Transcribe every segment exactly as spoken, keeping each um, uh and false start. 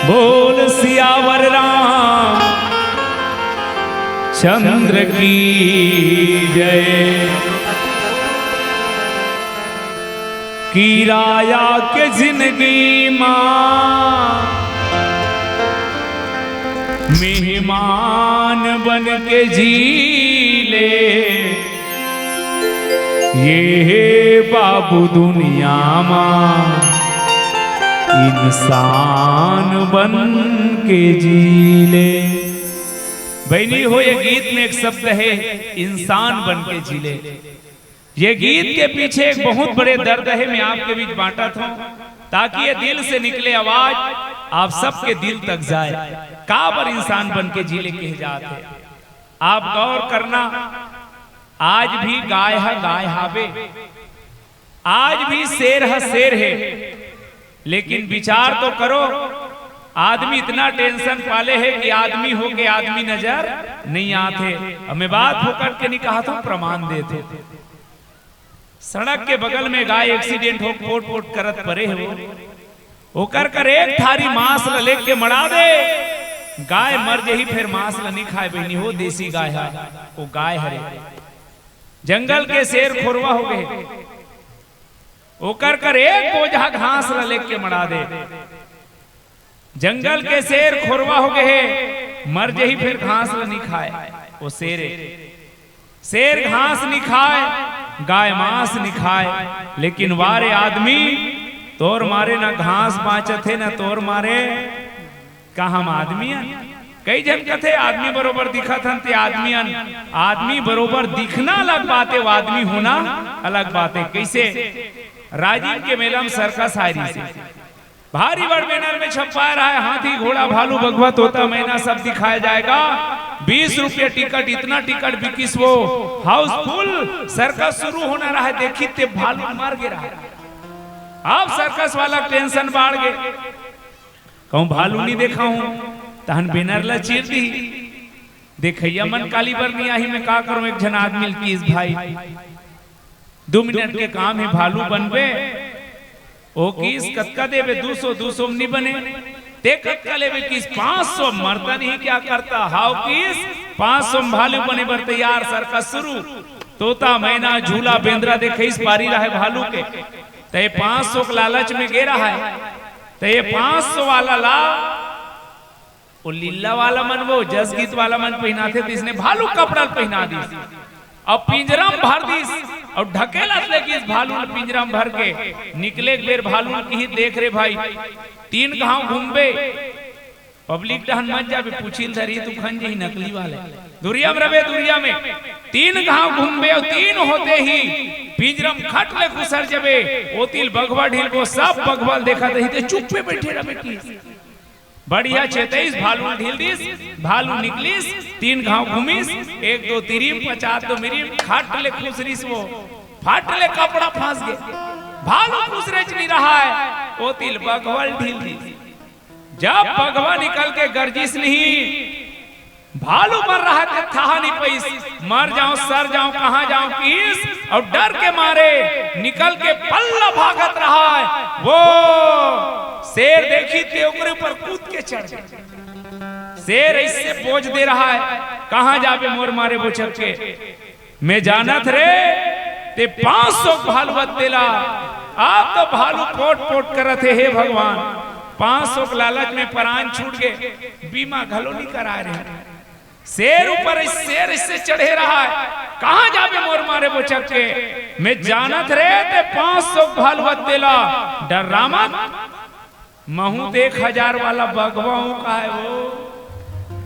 बोल सियावर राम चंद्र की जय। किराया के जिंदगी मा मेहमान बन के जी ले, ये बाबू दुनिया मा इंसान बन के जी ले। बहनी हो, ये गीत में एक शब्द है, इंसान बन के जी ले। ये गीत के पीछे एक बहुत बड़े दर्द है, मैं आपके बीच बांटत हूँ, ताकि ये दिल से निकले आवाज आप सबके दिल तक जाए। काबर इंसान बन के जी ले कहे जात है, आप गौर करना। आज भी गाय ह गाय हावे, आज भी शेर ह शेर है, लेकिन विचार तो करो, आदमी इतना टेंशन पाले है कि आदमी होके आदमी नजर नहीं आते। अब मैं बात फोकट के नहीं कहा था, प्रमाण देते। सड़क के बगल में गाय एक्सीडेंट हो पोट पोट करत परे हो, ओकर कर एक थारी मांस ल लेके मड़ा दे, गाय मर जही, फिर मांस ल नहीं खाए बहनी हो, देसी गाय है, वो गाय हरे। जंगल के शेर खोरवा हो गए, ओकर कर एक बोझा घास ल लेके मड़ा दे, जंगल के शेर खोरवा हो गए, मर जही फिर घास ल नहीं खाए। वो शेर है, शेर घास नहीं खाए, गाय मांस नहीं खाए, लेकिन वारे आदमी, तोर मारे ना घास बांचत है ना तोर मारे। का हम आदमी अन? कई झन कथे आदमी बरोबर दिखत हन ते आदमी अन। आदमी बरोबर दिखना अलग बात है, वो आदमी होना अलग बात है। कैसे? राजिम के मेला में सर्कस आय रहिसे, भारी बड़ बैनर में छपवाए रहा है, हाथी घोड़ा भालू बघवा तोता मैना सब दिखाया जाएगा। बीस रुपये टिकट, इतना टिकट बिकिस वो, हाउसफुल। सर्कस शुरू होना रहा है, देखी ते भालू मर गे रहा है। अब सर्कस वाला टेंशन बाढ़ गए, कहूँ भालू नहीं देखा हूँ, तहन बैनर ला चीर दी। देखइया मन काली बर नहीं आही, मैं का करूँ, एक झन आदमी ल किस भाई, दू मिनट के काम है, भालू बनबे। ओ किस कतका देबे? दू सौ, दू सौ में नहीं बने। ते कतका लेबे किस? पाँच सौ। मरता नहीं क्या करता? हाव किस, पाँच सौ में भालू बने बर तैयार। सर्कस शुरू। तोता मैना झूला बेंदरा देखइस, पारी रहे भालू के। ते पाँच सौ के लालच में गे रहा है, ते पाँच सौ वाला ला वो लीला वाला मन, वो जस गीत वाला मन पहिनाथे, त इसने भालू कपड़ा पहिना दिस, अउ पिंजरा म भर दिस, अउ ढकेलत ले गिस भालू ल पिंजरा म भर के। निकले के बेर भालू ल किही, देख रे भाई, तीन घांव घूमबे, पब्लिक डहन मत जाबे, पूछी ल धरही, तू खन जही नकली वाले। दुरिया म रबे, दुरिया में तीन घांव घूमबे, अउ तीन होते ही पिंजरा म खट ले खुसर जबे, ओती ल बघवा ढीलबो, सब बघवा ल देखत रही, ते चुप्पे बइठे रबे कि बढ़िया चेतइस, भालू ढील दिस, भालू निकलिस, तीन घांव घूमिस, एक दो तिरिम, पचास दो मिरिम, खट ले खुसरिस वो, फट ले कपड़ा फंस गे। भालू खुसरेच नहीं रहा है, ओती ल बघवा ल ढील दिस। जब बघवा निकल के गरजिस नहीं, भालू मर रहा ते थाहा नहीं पइस, मर जांव, सर जांव, कहां जांव किस, अउ डर के मारे निकल के पल्ला भागत रहा है। वो शेर देखी ते ओकरे ऊपर कूद के चढ़ गे। शेर अइसे बोझ दे रहा है, कहां जाबे मोर मारे बोचक के। मैं जानत रे, ते पाँच सौ भालू अत्ते ला, आप तो भालू पोट पोट करत हे, हे भगवान, पाँच सौ के लालच में परान छूट गे, बीमा घलो नहीं कराए रहे। शेर ऊपर शेर इससे चढ़े रहा है, कहां जाबे मोर मारे बोचक के। मैं जानत रे, ते पाँच सौ भालू अत्ते ला, डर्रा मत। महूं त एक हजार वाला बघवा हूं, काय वो?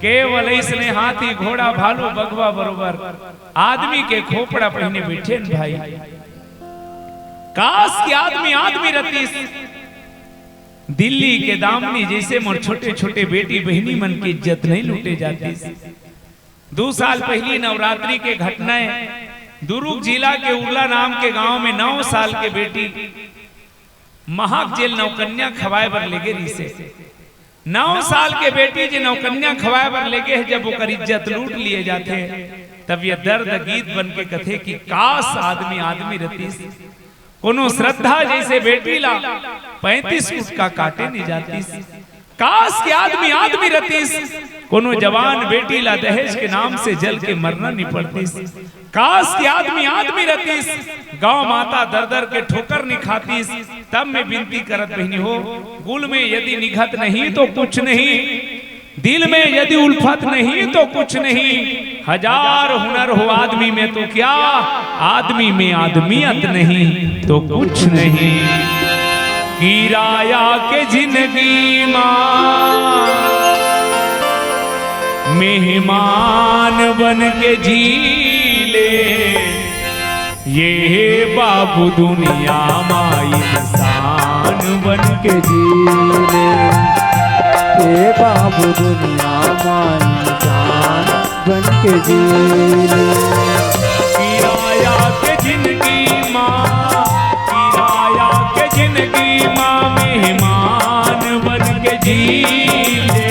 केवल इसने हाथी, घोड़ा, भालू, बघवा बरोबर आदमी के खोपड़ा पहिने बइठे न भाई। काश कि आदमी आदमी रतिस। दिल्ली के दामनी जइसे मोर छोटे छोटे बेटी बहिनी मन के इज्जत नहीं लूटे जातिस। दू साल पहिली नवरात्रि के घटना हे। दुरूग जिला के उरला नाम के गांव में नौ साल के बेटी महक जेल नौकन्या खवाए बर लेगे रिहिसे। नौ साल के बेटी जे नौकन्या खवाए बर लेगे हे, जब ओकर इज्जत लूट लिए जाथे, तब ये दर्द गीत बन के कथे कि काश आदमी आदमी रतिस, कोनो श्रद्धा जइसे बेटी ला पैंतीस गुटका काटे नहीं जातिस। काश के आदमी आदमी रतिस, कोनो जवान बेटी ला दहेज के नाम से जल के मरना नि पड़तिस। काश के आदमी आदमी रतिस, गौ माता दर दर के ठोकर नि खातिस। तब मैं विनती करत बहिनी हो, गुल में यदि निघत नहीं तो कुछ नहीं, दिल में यदि उल्फत नहीं तो कुछ नहीं, हजार हुनर हो आदमी में तो क्या, आदमी में आदमियत नहीं तो कुछ नहीं। किराया के जिंदगी मा मेहमान बन के जी ले, ये बाबू दुनिया मा इंसान बन के जी ले। ये बाबू दुनिया मा इंसान बन के जी ले। किराया के जिंदगी मा, किराया के जिंदगी मा मेहमान बन के जी ले।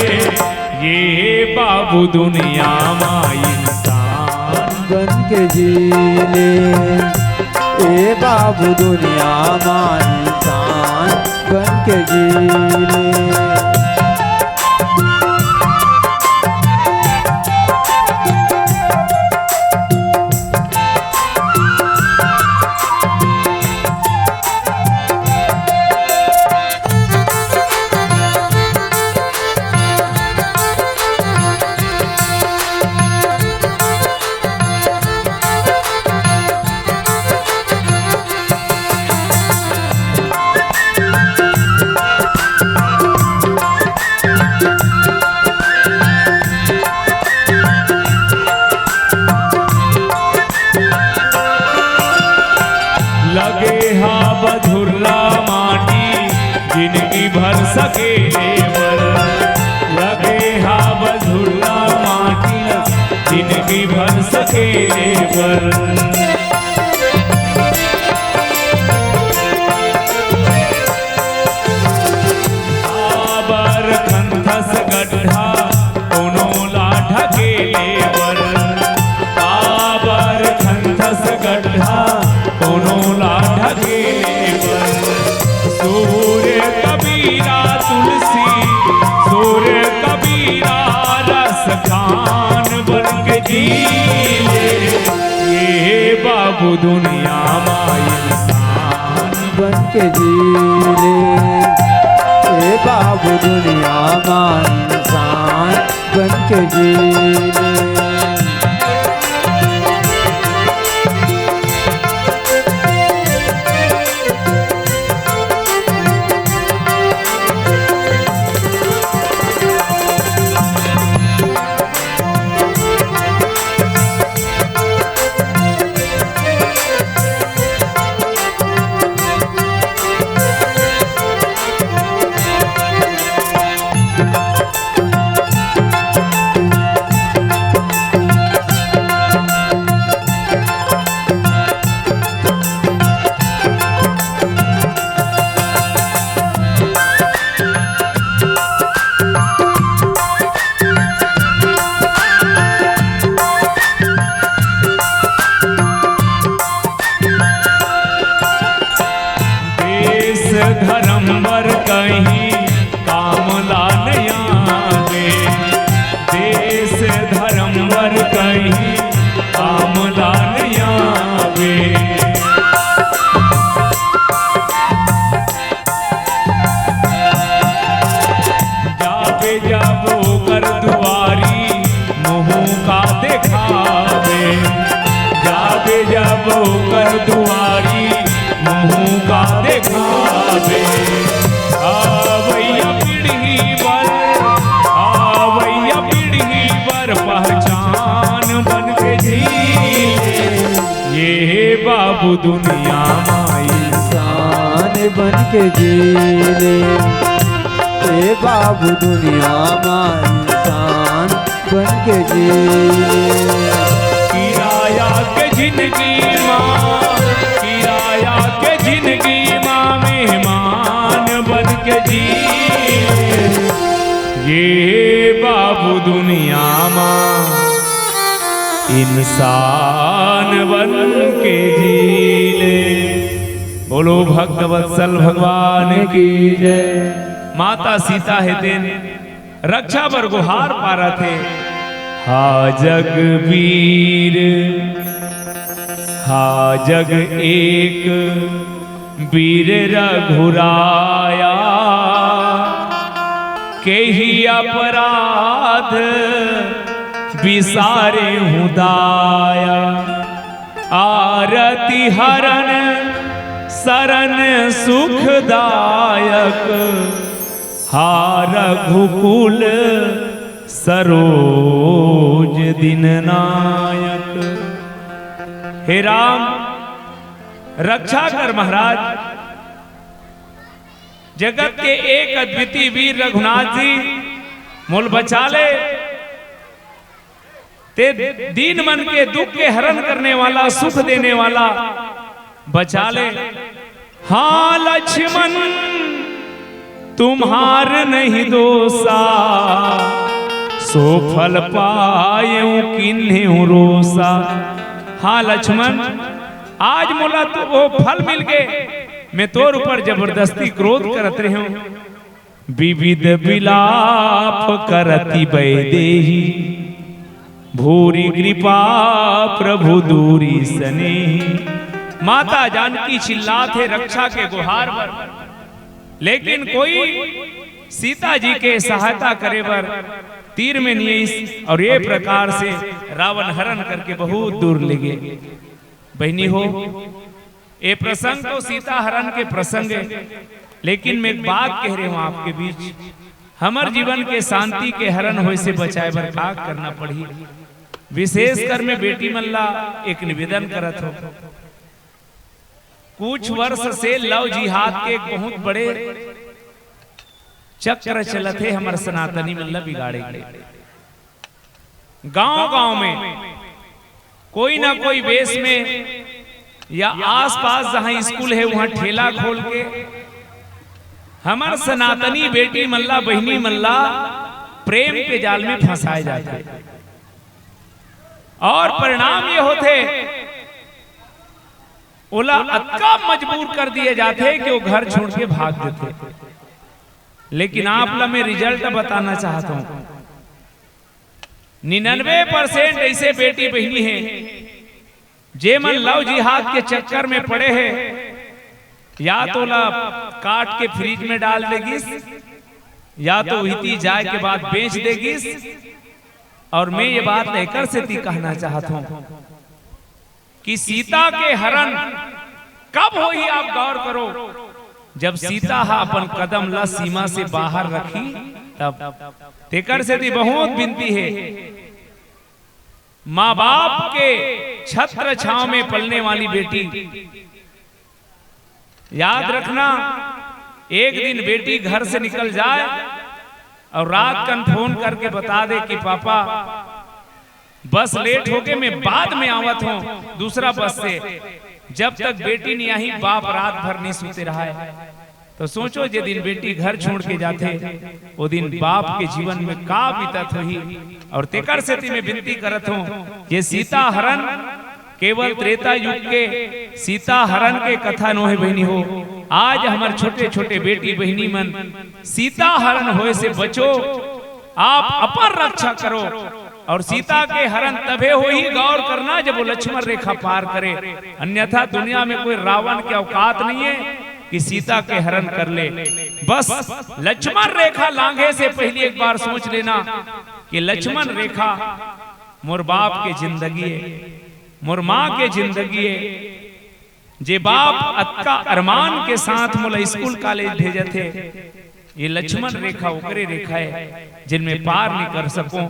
ये बाबू दुनिया मा इंसान बन के जी ले। ए बाबू दुनिया मा इंसान बन के जी ले। लगे हा बधुरला माटी, जिनगी भर सकेले बर। लगे हा बधुरला माटी, जिनगी भर सकेले बर। काबर खंथस गड्ढा कोनो ला ढकेले बर। काबर खंथस गड्ढा कोनो ला ढकेले बर। सूर कबीरा तुलसी, सूर कबीरा रस खान बन के जी ले। ये बाबू दुनिया मा इंसान बन के जी ले। ए बाबू दुनिया मा इंसान बन के जी ले। देश धर्म बर कहीं काम ला नइ आवे। देश धर्म बर कहीं काम ला नइ आवे। जाबे जब ओकर दुआरी मुँह का देखावे। जाबे जब ओकर दुआरी मुँह का देखावे। आवैया पीढ़ी बर, आवैया पीढ़ी बर पहचान बन के जी ले। ये बाबू दुनिया मा इंसान बन के जी ले। ए बाबू दुनिया मा इंसान बन के जी ले। किराया के जिंदगी मा, किराया के जिंदगी मा मेहमान बन के जी ले। ये बाबू दुनिया मा इंसान बन के जी ले। बोलो भक्त वत्सल भगवान की जय। माता सीता हे तेन रक्षा बर गुहार पारत हे। हा जग वीर, हा जग एक वीर रघुराया, केहि अपराध बिसारेहूँ दाया। आरती हरन सरन सुखदायक, हा रघुकुल सरोज दिन नायक। हे राम, रक्षा कर महाराज, जगत के एक अद्वितीय वीर रघुनाथ जी, मोल बचा ले। ते दीन मन के दुख के हरण करने वाला, सुख देने वाला, बचा ले। हाँ लक्ष्मण, तुम्हार नहीं दोषा, सो फल पाएउ किन्हेउ रोषा। हाँ लक्ष्मण, आज मोला तो वो फल मिल गए, मैं तोर ऊपर जबरदस्ती क्रोध करत रहे हूँ। विविध विलाप करति वैदेही, भूरि कृपा प्रभु दूरि सनेही। माता जानकी चिल्लात हे रक्षा के गुहार बर, लेकिन कोई सीता जी के सहायता करे बर तीर में नइ आइस और ये प्रकार से रावण हरण करके बहुत दूर ले गे। बहिनी हो, ये प्रसंग तो सीता हरण के प्रसंग है, लेकिन मैं एक बात कह रहे हूँ आपके बीच, हमर जीवन के शांति के हरण होए से बचाए बर का करना पड़ही। विशेषकर मैं बेटी मन ला एक निवेदन करत हूँ, कुछ वर्ष से लव जिहाद के एक बहुत बड़े चक्र चलत हे हमर सनातनी मन ला बिगाड़े के। गांव-गांव में कोई ना कोई वेश में या आसपास जहां स्कूल हे, वहां ठेला खोल के हमर सनातनी बेटी मन ला, बहिनी मन ला प्रेम के जाल में फंसाए जाथे। और परिणाम ये होथे, ओला अतका मजबूर कर दिए जाथे कि वो घर छोड़ के भाग देथे। लेकिन आप ला मैं रिजल्ट बताना चाहत हूं, निन्यानवे परसेंट ऐसे बेटी बहिनी हे, जे मन लव जिहाद के चक्कर में पड़े हे, या तो ला काट के फ्रिज में डाल दे गिस, या तो उहिती जाए के बाद बेच दे गिस। और मैं ये बात एकर सेती कहना चाहत हूं कि सीता के हरण कब होही, आप गौर करो, जब सीता हा अपन कदम ला सीमा से बाहर रखी तब। तेकर सेती बहुत विनती हे, माँ बाप के छत्र छांव में पलने वाली बेटी, याद रखना, एक दिन बेटी घर से निकल जाए और रात कन फोन करके बता दे कि पापा, बस लेट हो गए, मैं बाद में आवत हूँ दूसरा बस से। जब तक बेटी नहीं आई, बाप रात भर नहीं सोते रहा है। तो सोचो, जे दिन बेटी घर छोड़ के जाथे, वो दिन बाप के जीवन में का बीतत होही। और तेकर सेती मैं विनती करत हूँ, ये सीता हरण केवल त्रेता युग के सीता हरण के कथा नोहे बहिनी हो। आज हमर छोटे-छोटे बेटी बहिनी मन सीता हरण होए से बचो, आप अपन रक्षा करो। और सीता के हरण तभे होही, गौर करना, जब वो लक्ष्मण रेखा पार करे, अन्यथा दुनिया में कोई रावण के औकात नहीं है कि सीता के हरण कर ले। बस लक्ष्मण रेखा लांघे से पहले एक बार सोच लेना कि लक्ष्मण रेखा मोर बाप के जिंदगी है, मोर माँ के जिंदगी है। जे बाप अतका अरमान के साथ मोला स्कूल कॉलेज भेजत हे, ये लक्ष्मण रेखा ओकरे रेखा है, जिन मैं पार नहीं कर सकूं।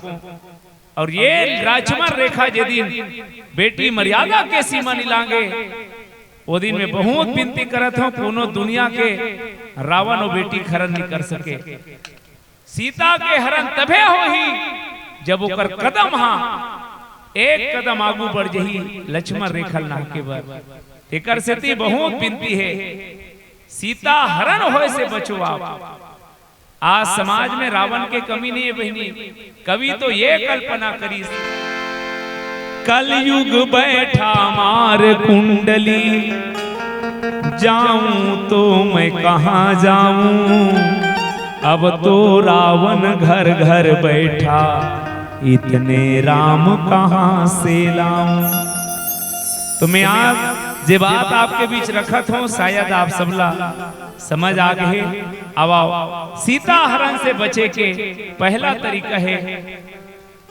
और ये लक्ष्मण रेखा जे दिन बेटी मर्यादा के सीमा नहीं लांगे, वो दिन मैं बहुत विनती करत हूँ, कोनो दुनिया के रावण वो बेटी के हरण नहीं कर सके। सीता के हरण तभे होही, जब ओकर कदम हा एक कदम आगू बढ़ जही लक्ष्मण रेखा ल नाहके बर। तेकर सेती बहुत विनती हे, सीता हरण होए से बचो आप। आज समाज में रावण के कमी नहीं है बहिनी। कवि तो ये कल्पना करिस, कलयुग बैठा मार कुंडली, जाऊं तो मैं कहाँ जाऊं, अब तो रावण घर घर बैठा, इतने राम कहाँ से लाऊं। तो मैं आज जे बात आपके बीच रखत हूँ, शायद आप सबला समझ आ गए। अब आओ, सीता हरण से बचे के पहला तरीका है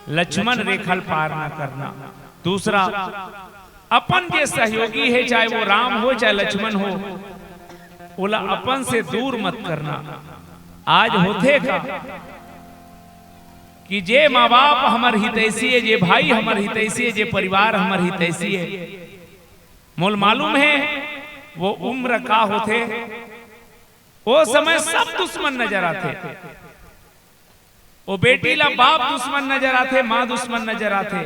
लक्ष्मण रेखा ल पार न करना। दूसरा, अपन जे सहयोगी है, चाहे वो राम हो चाहे लक्ष्मण हो, ओला अपन से दूर मत करना। आज होथे का कि जे माँ बाप हमर हितैषी है, जे भाई हमर हितैषी है, जे परिवार हमर हितैषी है, मोल मालूम है वो उम्र का होथे। ओ समय सब दुश्मन नजर आथे। ओ बेटी ला बाप दुश्मन नजर आथे, माँ दुश्मन नजर आथे।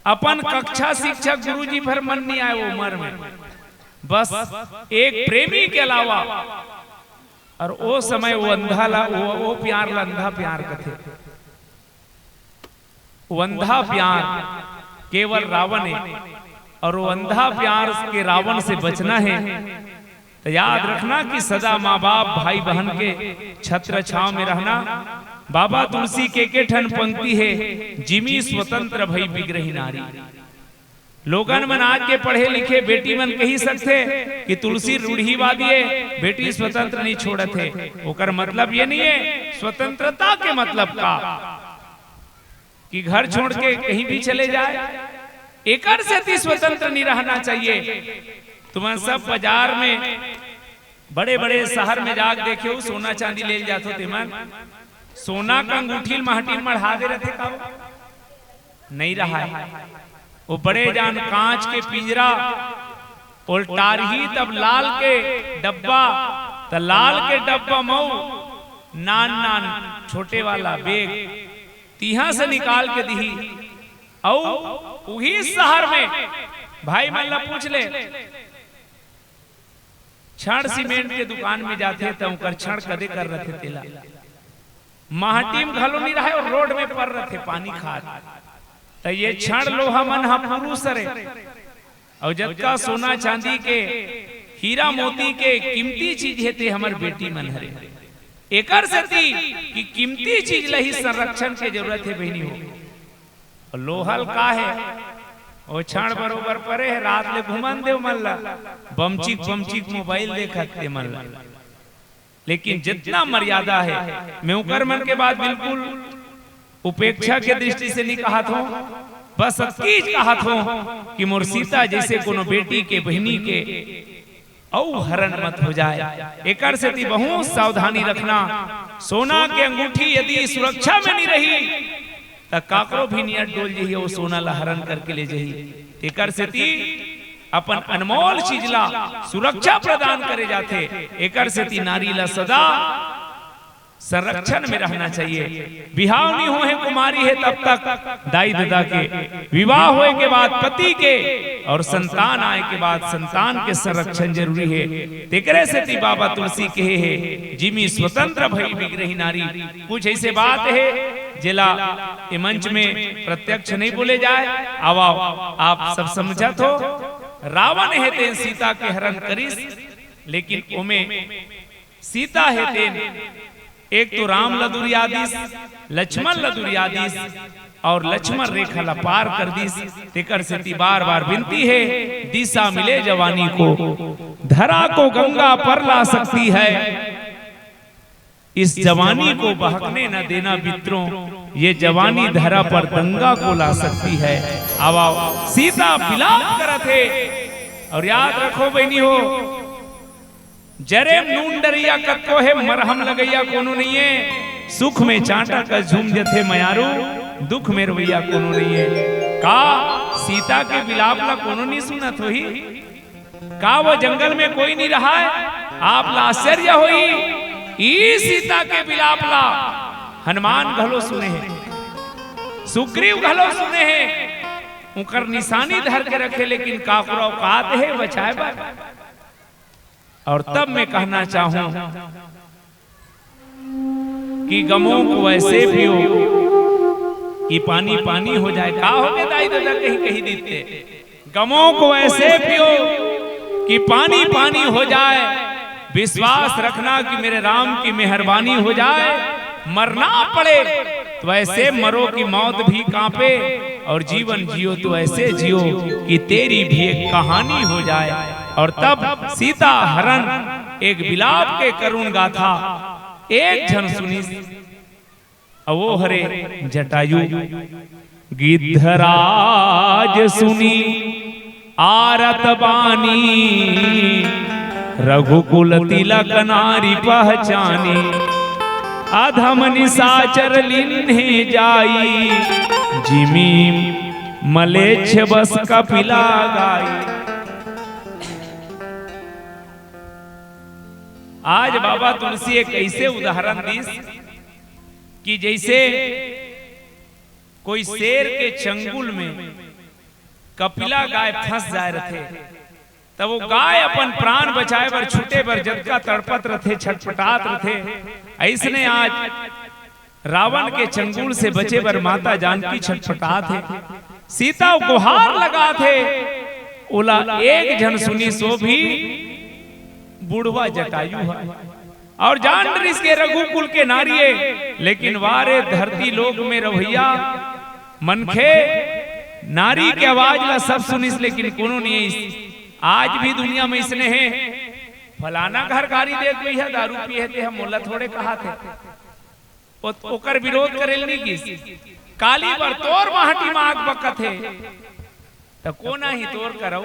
अपन कक्षा शिक्षक गुरुजी भर मन नहीं आए वो उम्र में, बस एक प्रेमी के अलावा। और ओ समय वो अंधा ला, वो, वो प्यार ला अंधा प्यार कथे। वो अंधा प्यार केवल रावण है, और वो अंधा प्यार के रावण से बचना है। तो याद रखना कि सदा माँ बाप, भाई बहन के छत्र छांव में रहना। बाबा तुलसी के के ठन पंक्ति है, "जिमी स्वतंत्र भई विग्रही नारी।" लोगन मन आज के पढ़े लिखे बेटी मन कही सकथे कि तुलसी रूढ़िवादी है, बेटी स्वतंत्र नहीं छोड़त है। ओकर मतलब ये नहीं है। स्वतंत्रता के मतलब का कि घर छोड़ के कहीं भी चले जाए, एकर सेती स्वतंत्र नहीं रहना चाहिए। तुमन सब बाजार में, बड़े बड़े शहर में जाके देखे हो, सोना चांदी ले जाथो तेमन, सोना का अंगूठी ल माटी में मढ़ा दे रहथे का? नहीं रहा है। वो बड़े जान कांच के पिंजरा, ओल टारही तब लाल के डब्बा, त लाल के डब्बा मऊ नान नान छोटे वाला बैग तिहा से निकाल के दिही। अउ उही शहर में भाई मन ला पूछ ले, छड़ सीमेंट के दुकान में जाथे त ओकर छड़ कदे कर रथे तेला, माटी में घलो नहीं रहे और रोड में पर रथे पानी खात। त ये छड़ लोहा मन ह पुरुष हरे, अउ जतका सोना चांदी के, हीरा मोती के कीमती चीज हे ते हमर बेटी मन हरे। एकर सेती कि कीमती चीज ल ही संरक्षण के जरूरत हे बहिनी हो। अउ लोहा ल का हे, ओ छड़ बरोबर परे हे, रात ले घुमन दे मन ला, बमचिक बमचिक मोबाइल देखत ते मन ला। लेकिन जितना मर्यादा है, मैं उकर मन के बात बिल्कुल उपेक्षा के दृष्टि से नहीं कहत हूँ, बस अतकीच कहत हूँ कि मोर सीता जैसे कोनो बेटी के, बहिनी के अउ हरण मत हो जाए। एकर सेती बहुत सावधानी रखना। सोना के अंगूठी यदि सुरक्षा में नहीं रही, त काकरो भी नियत डोल जही, वो सोना ला हरण करके ले जही। एकर सेती अपन अनमोल चीज ला सुरक्षा प्रदान करे जाथे। एकर सेती नारी ला सदा संरक्षण में रहना चाहिए। बिहाव नहीं होहे, कुमारी हे तब तक दाई ददा के, विवाह होए के बाद पति के, और संतान आए के बाद संतान के संरक्षण जरूरी हे। तेकरे सेती बाबा तुलसी कहे हे, "जिमी स्वतंत्र भई विग्रही नारी।" कुछ ऐसे बात हे जेला ए मंच में प्रत्यक्ष नहीं बोले जाए। आवा, आप सब समझत हो, रावण हे तेन सीता के हरण करिस, लेकिन ओमे सीता हे तेन एक तो राम ल दुरियादिस, लक्ष्मण ल दुरियादिस, और लक्ष्मण रेखा ल पार कर दिस। तेकर सेती बार बार विनती हे, दिशा मिले जवानी को, धरा को गंगा पर ला सकती है। इस जवानी को बहकने न देना मित्रों, ये जवानी धरा पर दंगा को ला सकती है। आवा, सीता विलाप करत हे। और याद रखो बहिनी हो, जरे नून डरिया कतको हे, मरहम लगैया कोनो नइये। सुख में चांटा कस झूम जथे मयारू, दुख में रोइया कोनो नइये। का सीता के विलाप ला कोनो नहीं सुनत होही? का वो जंगल में कोई नहीं रहा है? आप ला आश्चर्य होही, ई सीता के विलाप ला हनुमान घलो सुने हे, सुग्रीव घलो सुने हे, उकर निशानी धर के रखे, लेकिन काकरो औकात हे बचाए बर। और तब मैं कहना चाहूं कि गमों को ऐसे पियो कि पानी पानी हो जाए। का हो गए दाई ददा, कहीं कहीं दीते, गमों को ऐसे पियो कि पानी पानी हो जाए, विश्वास रखना कि मेरे राम की मेहरबानी हो जाए, मरना पड़े तो ऐसे मरो कि मौत भी कांपे, और जीवन जियो तो ऐसे जियो कि तेरी भी एक कहानी हो जाए। और तब सीता हरण एक विलाप के करुण गाथा एक झन सुनिस। अवो हरे जटायु। गिद्धराज सुनी आरत बानी, रघुकुल तिलक नारी पहचानी। अधम निशाचर लिन्हे जाई, जिमी मलेच्छ बस कपिला गाई। आज बाबा तुलसी एक ऐसे उदाहरण दीस कि जैसे कोई शेर के चंगुल में कपिला गाय फंस जाए रथे, तब वो गाय अपन प्राण बचाए बर, छूटे बर जतका तड़पत रथे, छटपटात रथे, अइसने आज रावण के चंगुल से बचे बर माता जानकी छटपटात हे। सीता गुहार लगात हे, ओला एक झन सुनिस, वो भी बुढ़वा जटायु ह। और जान डरिस के रघुकुल के नारी ए, लेकिन वारे धरती लोक में रहइया मनखे नारी के आवाज ला सब सुनिस, लेकिन कोनो नहीं आइस। आज भी दुनिया में अइसने हे, फलाना घर गारी देत भैया दारू पिए हे, ते ह मोला थोड़े कहाथे। ओ-, ओकर विरोध करे ल नहीं गिस। काली बर तोर माटी म आग बकत हे, त कोन आही तोर करउ?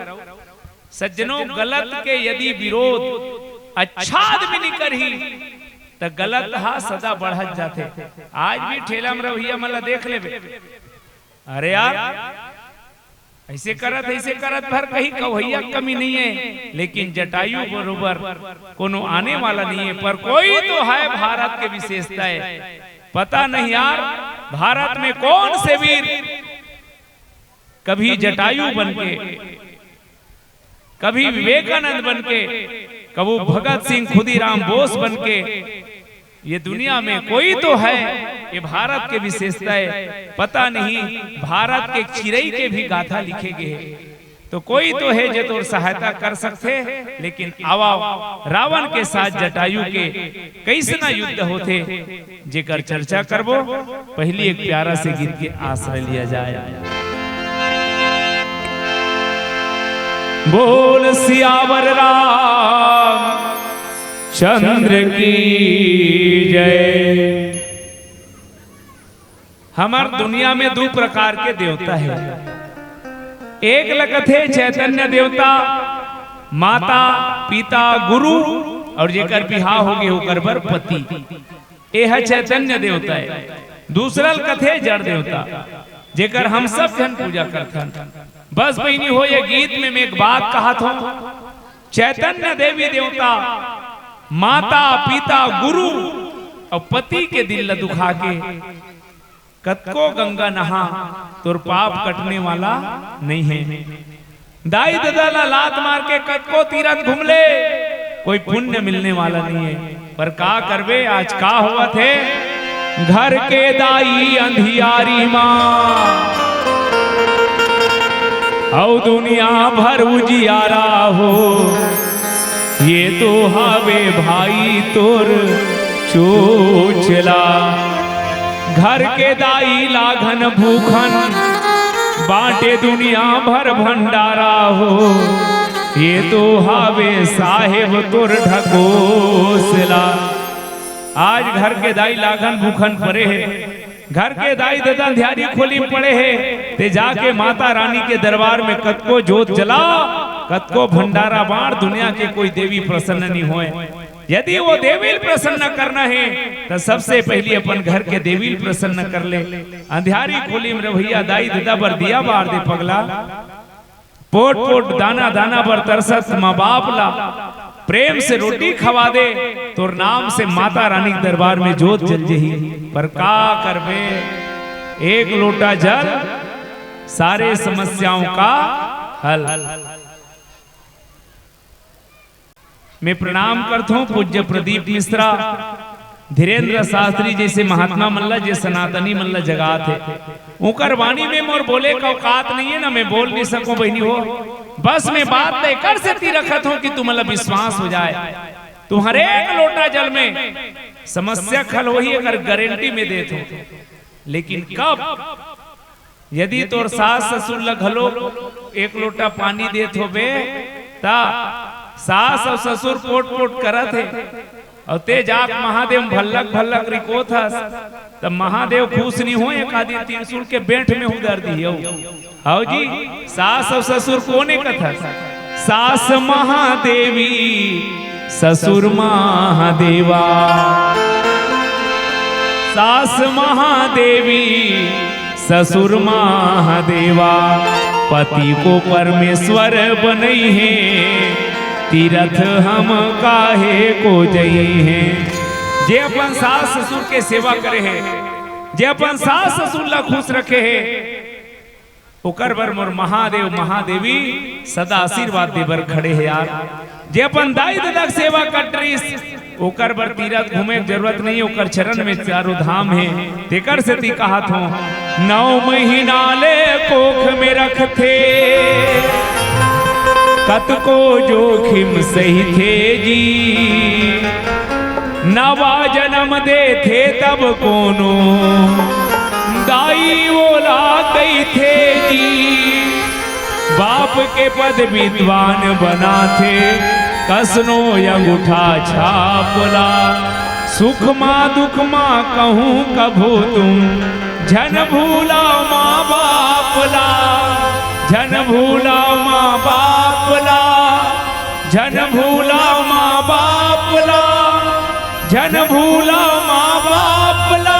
सज्जनों, गलत के यदि विरोध अच्छा आदमी नहीं करही, त गलत हा सदा बढ़त जाथे। आज भी ठेला में रहइया मन ला देख लेबे, अरे यार, अइसे करत, अइसे करत भर कहीं कवइया कमी नहीं हे, लेकिन जटायु बरोबर कोनो आने वाला नहीं हे। पर कोई तो हे भारत के विशेषता हे, पता नहीं यार, भारत में कौन से वीर कभी जटायु बन के, कभी विवेकानंद बन के, कभू भगत सिंह, खुदीराम बोस बन के, ये दुनिया में कोई तो हे, ये भारत के विशेषता हे। पता नहीं भारत के चिरई के भी गाथा लिखे गे हे। तो कोई तो हे जे तोर सहायता कर सकथे, लेकिन आवा रावण के साथ जटायु के कइसना युद्ध होथे, जेकर चर्चा करबो, पहिली एक प्यारा से गीत के आश्रय लिया जाए। बोल सियावर राम चंद्र की जय। हमर दुनिया में दू प्रकार के देवता हे। एक ल कथे चैतन्य देवता, माता, पिता, गुरु, और जेकर बिहाव हो गे ओकर बर पति। ए ह चैतन्य देवता हे। दूसरा ल कथे जड़ देवता, जेकर हम सब झन पूजा करथन। बस बहिनी हो, ये गीत में मैं एक बात कहत हूँ, चैतन्य देवी देवता, माता, पिता, गुरु और पति के दिल ल दुखा के कतको गंगा नहा, तोर पाप कटने वाला नहीं हे। दाई ददा ला लात मार के कतको तीरथ घूम ले, कोई पुण्य मिलने वाला नहीं हे। पर का करबे, आज का होवत हे, घर के दाई अंधियारी मा, अउ दुनिया भर उजियारा हो। ये तो हावे भाई तोर चोचला। घर के दाई लाघन भूखन, बांटे दुनिया भर भंडारा हो। ये तो हावे साहेब तोर ढकोसला। आज घर के दाई लाघन भूखन परे हे, घर के दाई ददा अंधियारी खोली में पड़े हे, ते जाके माता रानी के दरबार में कतको जोत जला, कतको भंडारा बांट, दुनिया के कोई देवी प्रसन्न नहीं होय। यदि वो देवी ल प्रसन्न करना हे, त सबसे पहिली अपन घर के देवी ल प्रसन्न कर ले। अंधियारी खोली में रहइया दाई ददा बर दिया बार दे पगला। पोट पोट दाना दाना बर तरसत माँ बाप ला प्रेम से रोटी खवा दे, तोर नाम से माता रानी के दरबार में जोत जल जही। पर का करबे, एक लोटा जल सारे समस्याओं का हल। मैं प्रणाम करथों पूज्य प्रदीप मिश्रा, धीरेंद्र शास्त्री जैसे महात्मा मन ला, जे सनातनी मन ला जगात हे। उनकर वाणी में मोर बोले का औकात नहीं हे ना, मैं बोल नहीं सकूं बहिनी हो। बस मैं बात त एकर सेती रखत हूं कि तुमन ला विश्वास हो जाए। तुम्हर एक लोटा जल में समस्या खल होही, अगर गारंटी में देत हो। लेकिन कब, यदि तोर सास ससुर ल घलो एक लोटा पानी देत होबे, त सास अउ ससुर पोट पोट करत हे, अउ ते जाके महादेव भल्लक भल्लक रिकोत हस, त महादेव खुश नी होय, एक आदि त्रिशूल के बेंठ में उधर दिही। हव जी, सास अउ ससुर कोने कथस? सास महादेवी, ससुर महादेवा। सास महादेवी, ससुर महादेवा, पति को परमेश्वर बनई हे, तीरथ हम काहे को जई हे। जे अपन सास ससुर के सेवा करे हे, जे अपन सास ससुर ला खुश रखे हे, ओकर बर मोर महादेव महादेवी सदा आशीर्वाद दे बर खड़े हे यार। जे अपन दाई ददा के सेवा करत रिहिस, ओकर बर तीरथ घूमे के जरूरत नहीं, ओकर चरण में चारों धाम हे। तेकर सेती कहत हों, नौ महीना ले कोख में रखथे, कतको जोखिम सहिथे जी। नवा जन्म देथे तब कोनो दाई ओला कहिथे जी। बाप के पद विद्वान बनाथे, कसनो अंगूठा छाप ला। सुख मा दुख मा कहूँ कभू तुम, झन भूला माँ बाप ला, झन भूला माँ बाप ला। झन भूला माँ बाप ला, झन भूला माँ बाप ला।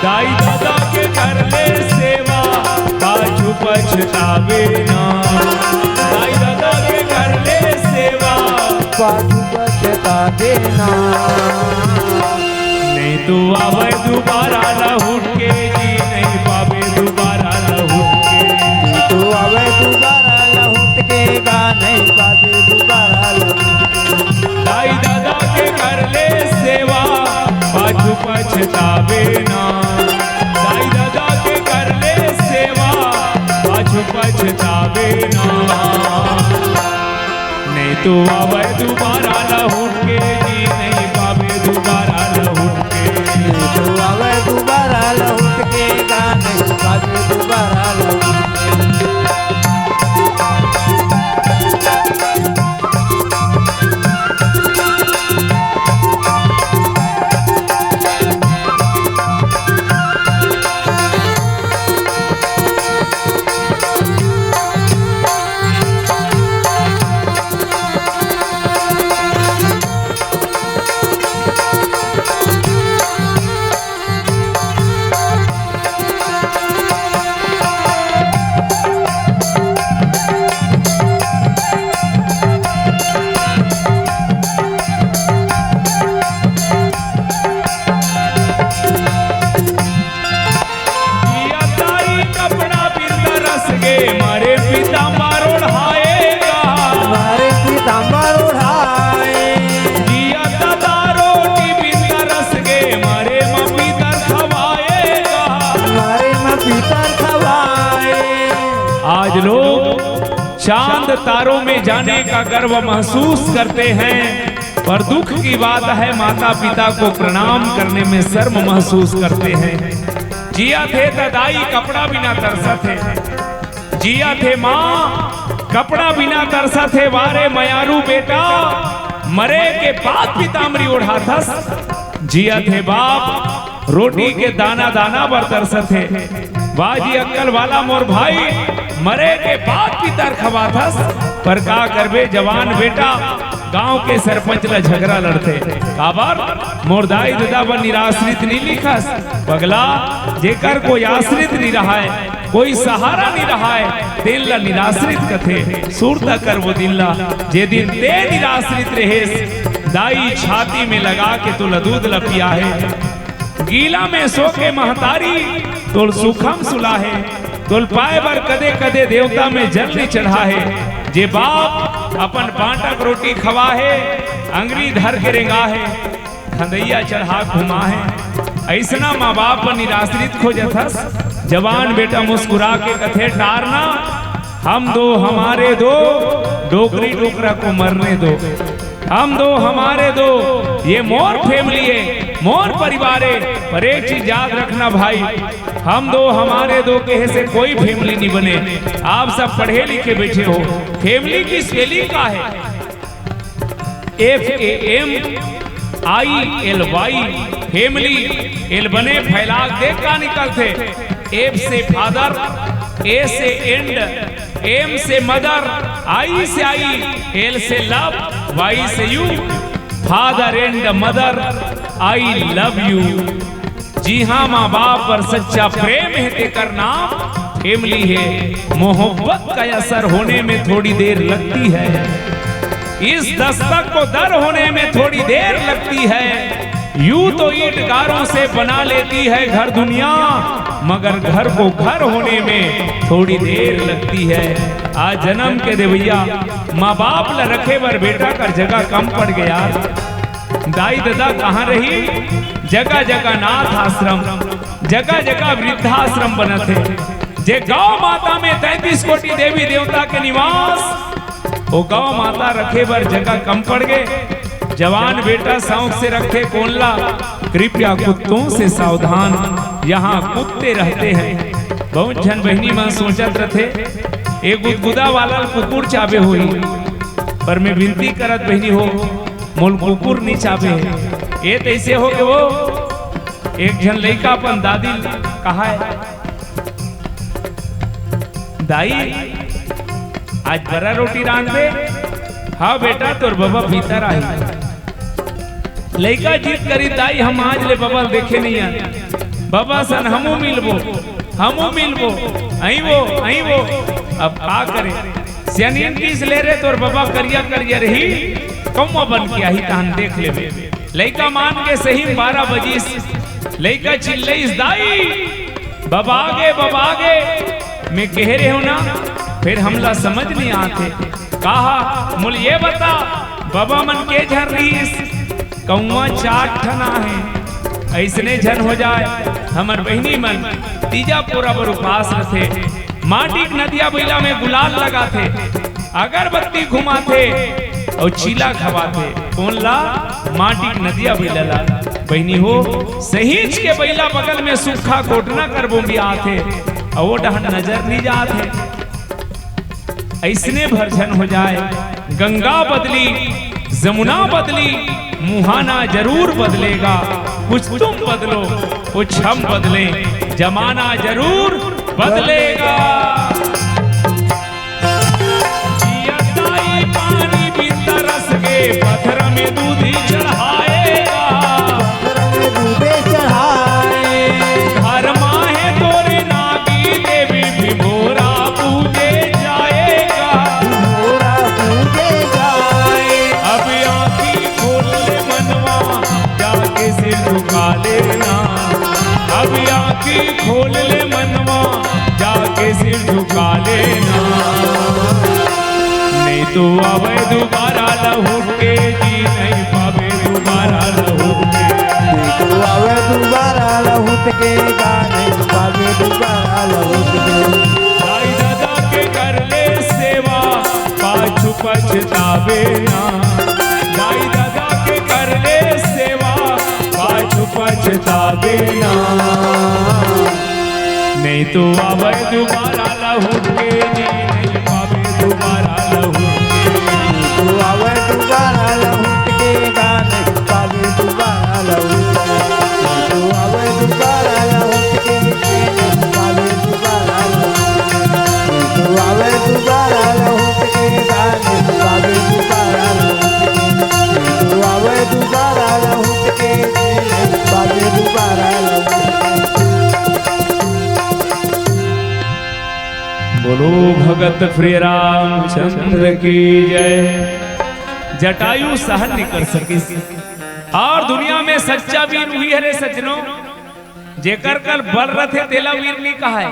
दाई ददा के कर ले सेवा, पाछू पछतावे ना। दाई ददा के कर ले सेवा, पाछू पछतावे ना। नहीं तो आवे दोबारा लहुट के जी, नहीं पावे दोबारा लहुट के। नहीं तो आवे दोबारा लहुट के गा, नहीं पावे दोबारा लहुट के। दाई ददा के कर ले सेवा, पाछू पछतावे ना। दाई ददा के कर ले सेवा, पाछू पछतावे ना। नहीं तो आवे दोबारा लहुट के जी, नहीं पावे दोबारा लहुट के। नहीं तो आवे दोबारा लहुट के गा, नहीं पावे दोबारा लहुट के। जिया दाई कपड़ा बिन तरस गे, मारे पीताम्बर ओढ़ाएगा। मारे पीताम्बर ओढ़ाए। जिया ददा रोटी बिन तरस गे, मारे माँ पीतर खवाएगा। मारे माँ पीतर खवाए। आज लोग चांद तारों में जाने का गर्व महसूस करते हैं, पर दुख की बात है, माता पिता को प्रणाम करने में शर्म महसूस करते हैं। जियत हे त दाई कपड़ा बिना तरसत हे, जियत हे माँ कपड़ा बिना तरसत हे। वारे मयारू बेटा, मरे के बाद पीताम्बरी ओढ़ाथस। जियत हे बाप, रोटी के दाना दाना बर तरसत हे। वाह जी अक्कल वाला मोर भाई, मरे के बाद पीतर खवाथस, पर का करबे जवान बेटा, गांव के सरपंच ला झगरा लड़थे। काबर? मोर दाई ददा बर निराश्रित नी लिखस पगला, जेकर कोई आश्रित नी रहय, कोई सहारा नइ रहय, तेन ला निराश्रित कथे। सुरता कर वो दिन ला, जे दिन तें निराश्रित रहेस, दाई छाती में लगा के तोला दूध ला पियाहे। गीला में सो के महतारी तोर सुखम सुलाहे, तोर पाय बर कदे-कदे देवता में जल नइ चढ़ाहे। जे बाप अपन बांटा के रोटी खवाहे, अंगरी धर के रेंगाहे, खंदइया चढ़ा घुमाहे। अइसना माँ बाप बर निराश्रित खोजत हस। जवान बेटा मुस्कुरा के कथे, टारना, हम दो हमारे दो, डोकरी डोकरा को मरने दो। हम दो हमारे दो, ये मोर family हे, मोर परिवार हे। पर एक चीज याद रखना भाई, हम दो हमारे दो कहे से कोई family नइ बने। आप सब पढ़े लिखे बइठे हो, family की spelling का हे? F A M I L Y, family। L बने फैलाग देख का निकलथे। F से father, A से and, M से mother, I से I, L से love, Y से you। Father and mother, I love you। जी हाँ, माँ बाप बर सच्चा प्रेम हे, तेकर नाम family हे। मोहब्बत का असर होने में थोड़ी देर लगती है, इस दस्तक को दर होने में थोड़ी देर लगती है। यूं तो ईंट गारों से बना लेती है घर दुनिया, मगर घर को घर होने में थोड़ी देर लगती है। आज जनम के देवइया माँ बाप ला रखे बर बेटा कर जगह कम पड़ गे यार। दाई ददा कहाँ रही? जगह जगह नाथ आश्रम, जगह जगह वृद्धाश्रम बनत हे। जे गौ माता में तैंतीस कोटि देवी देवता के निवास, वो गौ माता रखे बर जगह कम पड़ गे। जवान बेटा शौक से रखे कोन ला, कृपया कुत्तों से सावधान, यहाँ कुत्ते रहते हैं। बहुत झन बहिनी मन सोचत रथे, ए गुदगुदा वाला कुकुर चाबे होही, पर मैं विनती करत बहिनी हो, मोल कुकुर नइ चाबे हे। ए तइसे हो गे वो, एक झन लइका अपन दादी ल कहाय, "दाई, आज बरा रोटी रांधबे?" "हाँ बेटा, तोर बबा भीतर आही।" लइका जिद करी, "दाई, हम आज ले बबा ल देखे नइ आन, बबा सन हमू मिलबो, हमू मिलबो, अइबो, अइबो।" अब का करे, सियानिन किस ले रे, तोर बबा करिया करिया रही, कौवा बन के आही, तहन देख लेबे। लइका मान के सही में बारह बजिस, लइका चिल्लइस, "दाई, बबा गे, बबा गे।" मैं कहे रेहेंव ना, फेर हमला समझ नइ आत हे। कहा, मोल ये बता, बबा मन के झन रहिस? कौवा चार ठन आहे। अइसने झन हो जाय, हमर बहिनी मन तीजा पोरा बर उपास रथे, माटी के नदिया बइला में गुलाल लगाथे, अगरबत्ती घुमाथे अउ चीला खवाथे। कोन ला? माटी के नदिया बइला ला। बहिनी हो, सहींच के बइला बगल में सुक्खा कोटना कर बोंबियाथे, अउ ओ डहन नजर नइ जात हे। अइसने भर झन हो जाय, गंगा बदली, जमुना बदली, मुहाना जरूर बदलेगा। कुछ तुम बदलो, कुछ हम बदलें, जमाना जरूर बदलेगा। जिया दाई पानी भी तरस के पत्थर में दूधी चढ़ाएगा। पत्थर में दूधे चढ़ाए। घर माहे तोरे नागी देवी भी भोरा पूजे जाएगा। भोरा पूजे जाए। अब आँखी खोल ले मनवा, जाके सिर झुका लेना। अब आँखी खोल ले मनवा, जाके सिर झुका लेना। नहीं तो आवे दोबारा लहुट के, जी नहीं पावे दोबारा लहुट के। नहीं तो आवे दोबारा लहुट के, जा नहीं पावे दोबारा लहुट के। दाई ददा के कर ले सेवा, पाछू पछतावे ना। दाई ददा के कर ले सेवा, पाछू पछतावे ना। नहीं तो आवे दोबारा लहुट के, जी नहीं पावे दोबारा लहुट के। नहीं तो आवे दोबारा लहुट के, जा नहीं पावे दोबारा लहुट के। नहीं तो आवे दोबारा लहुट के, जी नहीं पावे दोबारा लहुट के। नहीं तो आवे दोबारा लहुट के, जा नहीं पावे दोबारा लहुट के। नहीं तो आवे दोबारा लहुट के, जी नहीं पावे दोबारा लहुट के। जगत प्रिय रामचंद्र की जय। जटायु सहन नहीं कर सकिस। और दुनिया में सच्चा वीर उही हरे सज्जनों, जेकर कर बल रथे तेला वीर नहीं कहाय।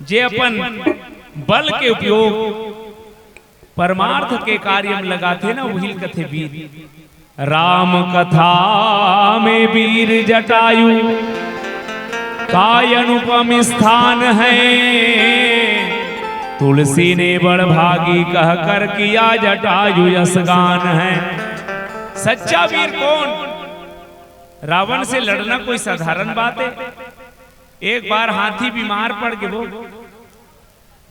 जे अपन बल के उपयोग परमार्थ के कार्य में लगाथे ना, उही ल कथे वीर। राम कथा में वीर जटायु का अनुपम स्थान है। तुलसी ने बड़ भागी कह कर किया जटायु यश गान है। सच्चा वीर कौन? रावण से लड़ना कोई साधारण बात है? एक बार हाथी बीमार पड़ गे वो,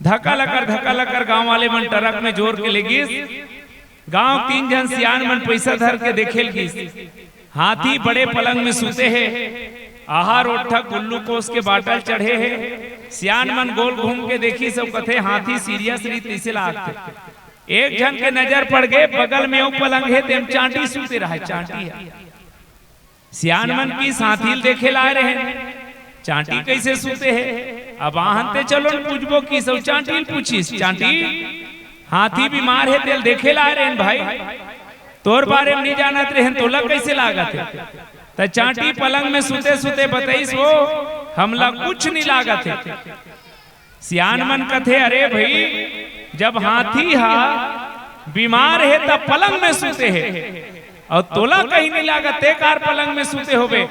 धक्का लकर धक्का लकर गांव वाले मन ट्रक में जोर के ले गिस। गांव तीन झन सियान मन पैसा धर के देखे ल गिस। हाथी बड़े पलंग में सुते हे, आहार ओठक ग्लूकोज के बाटल चढ़े हे। सियान मन गोल घूम के देखिस अउ कथे, हाथी सीरियस रही तइसे लागथे। एक झन के नजर पड़ गे, बगल में अउ पलंग हे, तेम चांटी सुते रहे, चांटी हे। सियान मन किस हाथी ल देखे ल आय रहेन, चांटी कइसे सुते हे? अब आहन ते चलो न पूछबो किस अउ चांटी ल पूछिस, चांटी, हाथी बीमार हे, तेल देखे ल आय रहेन भाई, तोर बारे में नहीं जानत रहेन, तोला कइसे लागत हे? त चांटी पलंग में सुते सुते बताइस, वो हमला कुछ नहीं लागत हे। सियान मन कथे, अरे भाई, जब हाथी हा बीमार हे तब पलंग में सुते हे, अउ तोला कहीं नहीं लागत, ते कार पलंग में सुते होबे।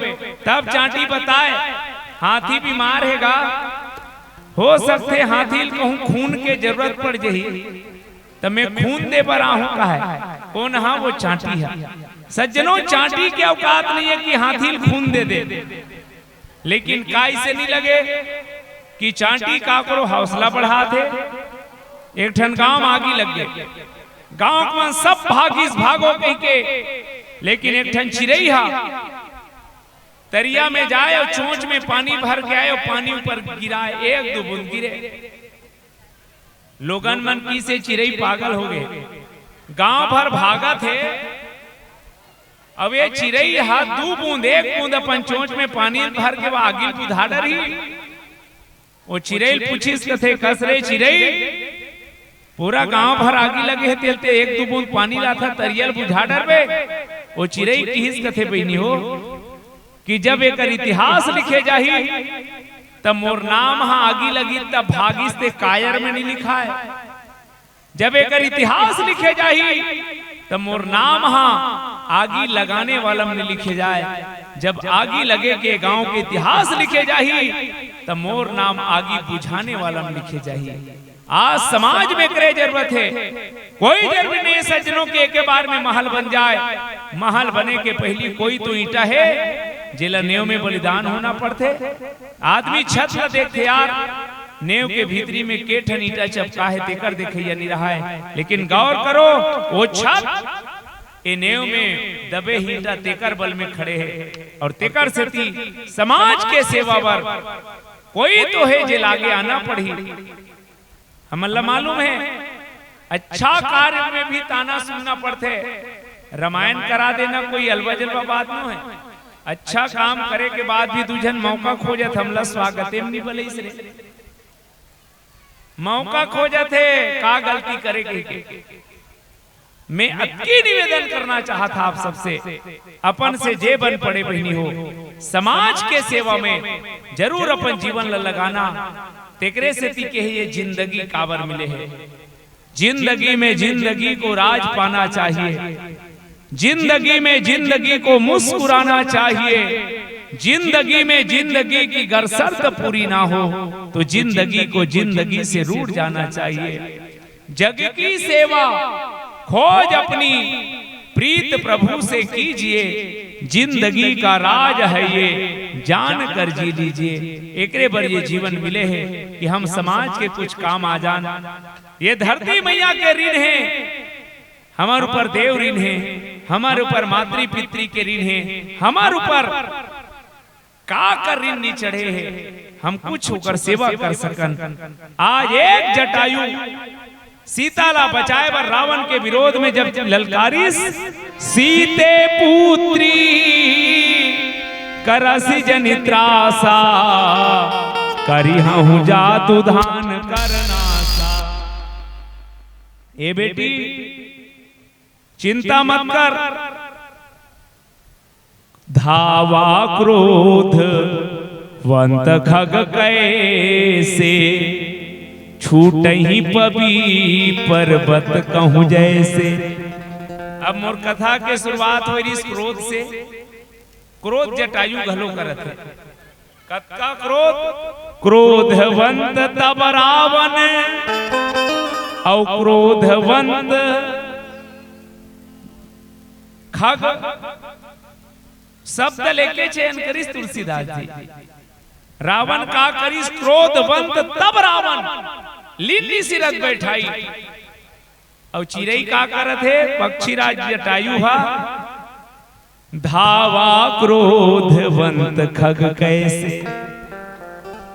तब चांटी बताय, हाथी बीमार हे गा, हो सकथे हाथी ल कहूं खून के जरूरत पड़ जही, त मैं खून दे बर आहूं कहाय। कोन हा? वो चांटी हा। सज्जनों, चांटी के औकात नहीं हे कि हाथी ल खून दे दे। लेकिन का इसे नहीं लगे कि चांटी काकरो हौसला बढ़ाथे? एक ठन गांव में आगी लग गे, गांव के मन सब भागिस, भागो कहि के, लेकिन एक ठन चिरई हा तरिया में जाय अउ चोंच में पानी भर के आय अउ पानी ऊपर गिराय, एक दू बूंद गिरे। लोगन मन किसे चिरई पागल हो गे, गांव भर भागत हे। अब ये चिरई हा दू बूंद, एक बूंद अपन चोंच में पानी भर के वो आगी ल बुझा डरही। वो चिरई ल पूछिस कथे, कस रे चिरई, पूरा गांव भर आगी लगे हे, तेल ते एक दू बूंद पानी लाथा, तरिया ल बुझा डरबे? वो चिरई किहिस कथे, बहिनी हो, कि जब एकर इतिहास लिखे जाही, त मोर नाम हा आगी लगी, त भागिस ते कायर में नहीं लिखाय। जब एकर इतिहास लिखे जाही, त मोर नाम हा आगी लगाने वाला में लिखे जाय। जब आगी लगे के गांव के इतिहास लिखे जाही, त मोर नाम आगी बुझाने वाला में लिखे जाही। आज समाज में करे जरूरत हे, कोई जरूरी नहीं हे सज्जनों के एके बार में महल बन जाय। महल बने के पहली कोई तो ईंटा हे, जेला नेव में बलिदान होना पड़थे। आदमी छत ला देखथे यार, नेव के भीतरी में के ठन ईंटा चपका हे, तेकर देखइया नहीं रहाय। लेकिन गौर करो, वो छत ए नेव में दबे ईंटा तेकर बल में खड़े हे, अउ तेकर सेती समाज के सेवा बर कोई तो हे जे लागे आना पड़ही। हमन ला मालूम हे, अच्छा कार्य में भी ताना सुनना पड़थे। रामायण करा देना कोई अलवा जलवा बात नो हे। अच्छा काम करे के बाद भी दू झन मौका खोजत, हमला स्वागते में नहीं बलइस रे। मौका खोजत हे, का गलती करे के, के। मैं अतकी निवेदन करना चाहत हा आप सबसे, अपन से जे बन पड़े बहिनी हो, समाज के सेवा में जरूर अपन जीवन ला लगाना। तेकरे सेती के ये जिंदगी काबर मिले हे। जिंदगी में जिंदगी को राज पाना चाहिए, जिंदगी में जिंदगी को मुस्कुराना चाहिए, जिंदगी में जिंदगी की गर शर्त पूरी ना हो तो जिंदगी को जिंदगी से रूठ जाना चाहिए। जग की सेवा खोज अपनी, प्रीत प्रभु से कीजिए, जिंदगी का राज है ये, जान कर जी लीजिए। एकरे बर ये जीवन मिले हे कि हम समाज के कुछ काम आ जान। ये धरती मैया के ऋण हे, हमर ऊपर देव ऋण हे, हमर ऊपर मातृ पितृ के ऋण हे, हमर ऊपर का कर ऋण नहीं चढ़े हे, हम कुछ ओकर सेवा कर सकन। आज एक जटायु सीता ला बचाए बर रावण के विरोध में जब ललकारिस, सीते पुत्री करसि जनि त्रासा, करिहँहु जातु धान करनासा। ए बेटी, चिंता मत कर। धावा क्रोधवंत खग कैसे, छूटहि पबी पर्वत कहूँ जैसे। अब मोर कथा के शुरुआत होय रिहिस क्रोध से। क्रोध जटायु घलो करत हे। कतका क्रोध? क्रोधवंत तब रावण अउ क्रोधवंत खग शब्द लेके चयन करिस तुलसीदास जी। रावण का करिस? क्रोधवंत तब रावण लीन सिरत बैठाई। अउ चिरई का करत हे? पक्षीराज जटायु हा धावा क्रोधवंत खग कैसे।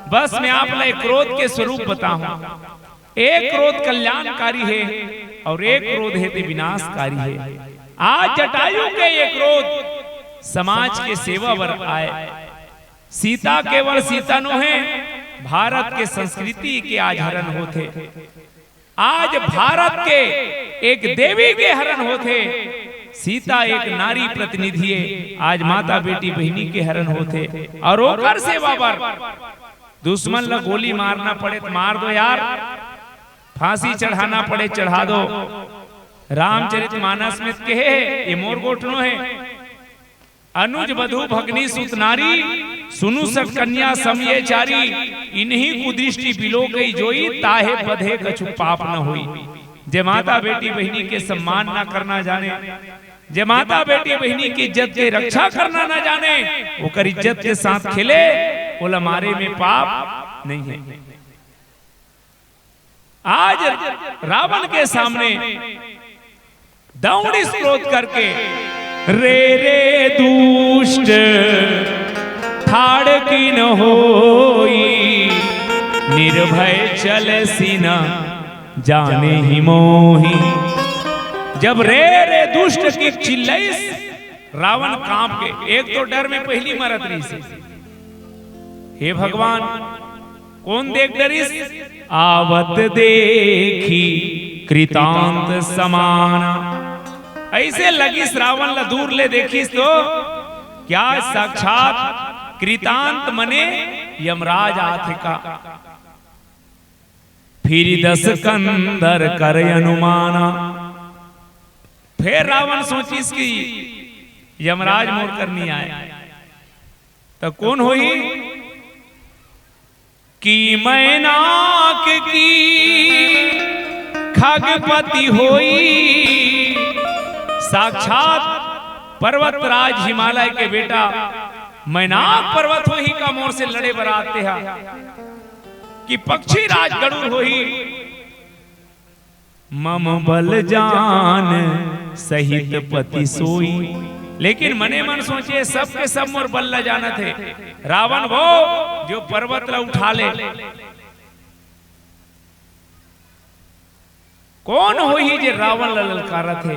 बस मैं आप ला एक क्रोध के स्वरूप बताहूं। एक क्रोध कल्याणकारी हे अउ एक क्रोध हे ते विनाशकारी हे। आज जटायु के ये क्रोध समाज के सेवा बर आय। सीता केवल सीता नोहे, भारत के संस्कृति के आज हरण होथे। आज भारत के एक देवी के हरण होथे। सीता एक नारी प्रतिनिधि हे, आज माता बेटी बहिनी के हरण होथे। अउ ओकर सेवा बर दुश्मन ला गोली मारना पड़े त मार दो यार, फांसी चढ़ाना पड़े चढ़ा दो। रामचरित मानस में त कहे हे, ये मोर गोठ नोहे। अनुज वधु भगनी सुत नारी, सुनु सत कन्या सम ये चारी, इनहीं कुदृष्टि बिलोकइ जोई, ताहे पद हे कछु पाप न होई। जे माता बेटी बहिनी के सम्मान ना करना जाने, जे माता बेटी बहिनी के इज्जत के रक्षा करना ना जाने, ओकर इज्जत के साथ खेले, ओला मारे में पाप नहीं हे। आज रावण के सामने दौड़िस क्रोध करके, रे रे दुष्ट ठाड़ किन होई, निर्भय चलसि न जानेहि मोहि। जब रे रे दुष्ट के चिल्लाइस, रावण कांप के, एक तो डर में पहिली मरत रहिस हे। हे भगवान, कोन देख डरिस? आवत देखि कृतांत समाना। अइसे लगिस रावण ला दूर ले देखिस तो, क्या साक्षात कृतांत मने यमराज आथे का? फिरि दस कंदर करइ अनुमाना। फेर रावण सोचिस कि यमराज मोर करनी आय, त कोन होही? कि मैनाक की खगपति होई, साक्षात पर्वतराज हिमालय के बेटा मैनाक पर्वत होही का मोर से लड़े बर आथे हा, कि पक्षीराज गरुड़ होही। मम बल जान सहित पति सोई। लेकिन मने मन सोचे, सब के सब मोर बल ला जानत हे। रावण वो जो पर्वत ला उठा ले, कोन होही जे रावण ला ललकारत हे?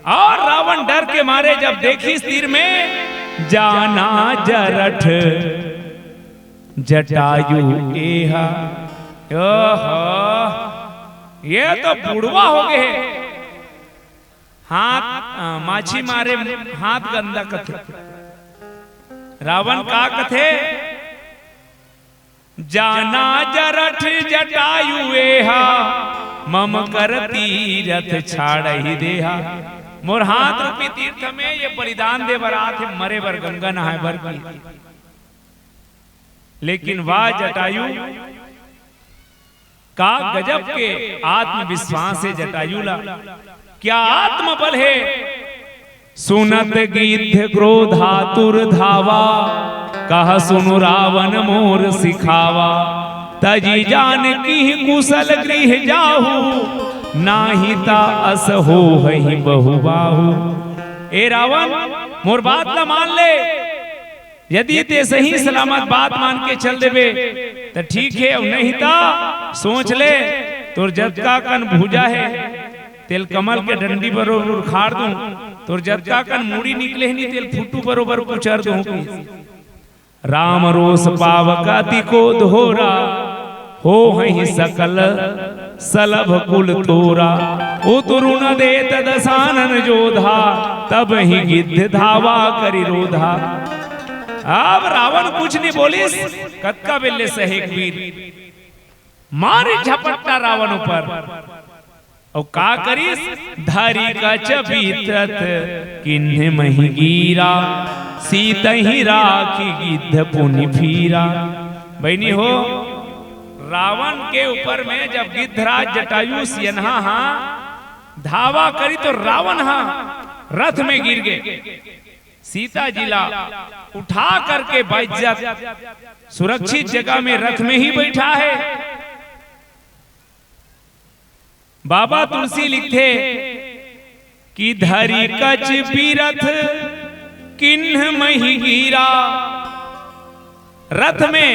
अउ रावण डर के मारे जब देखिस तीर में, जाना जरठ जटायु एहा। ओहो, ये तो बुढ़वा हो गे हे। हाथ, अ, माछी मारे हाथ गंदा कथे। रावण का कथे? जाना जरठ जटायु एहा, मम कर तीरथ छाड़हि देहा। मोर हाथ रूपी तीर्थ में ये बलिदान दे बर आथे, मरे बर, गंगा नहाए बर की। लेकिन वाह जटायु, का गजब के आत्मविश्वास हे जटायु ला, क्या आत्मबल हे। सुनत गिद्ध क्रोधातुर धावा, कह सुनु रावण मोर सिखावा। तजि जानकी कुशल गृह जाहु, नाहीं ता अस होहहि बहु बाहु। ए रावण, मोर बात ला मान ले, यदि ते सही सलामत बात मान के चल देबे, त ठीक हे, अउ नहीं त सोच ले, तोर जतका कन भुजा हे, तेल कमल के डंडी बरोबर उखाड़ दूं, तोर जतका कन मुड़ी निकले हे नी, तेल फुटू बरोबर कुचर दूं। राम रोष पावक अति क्रोध होरा, होहहि सकल सलभ कुल तोरा। उतरु न देत दसानन जोधा, तब ही गिद्ध धावा करि रोधा। अब रावण कुछ नहीं बोलिस, कतका बेले सहेक बीर मारे झपट्टा रावण ऊपर। अउ का करिस? धरि कच बीतत किन्ह महि गीरा, सीतहि राखि गिद्ध पुनि फीरा। बहिनी हो, रावण के ऊपर में जब गिद्धराज जटायु सियनहा हा धावा करी तो रावण हा रथ में गिर गे। सीता जी ला उठा करके बाइज्जत सुरक्षित जगह में रथ में ही बैठा है। बाबा तुलसी लिखथे कि धरि कच बीरथ किन्ह महि गीरा, रथ में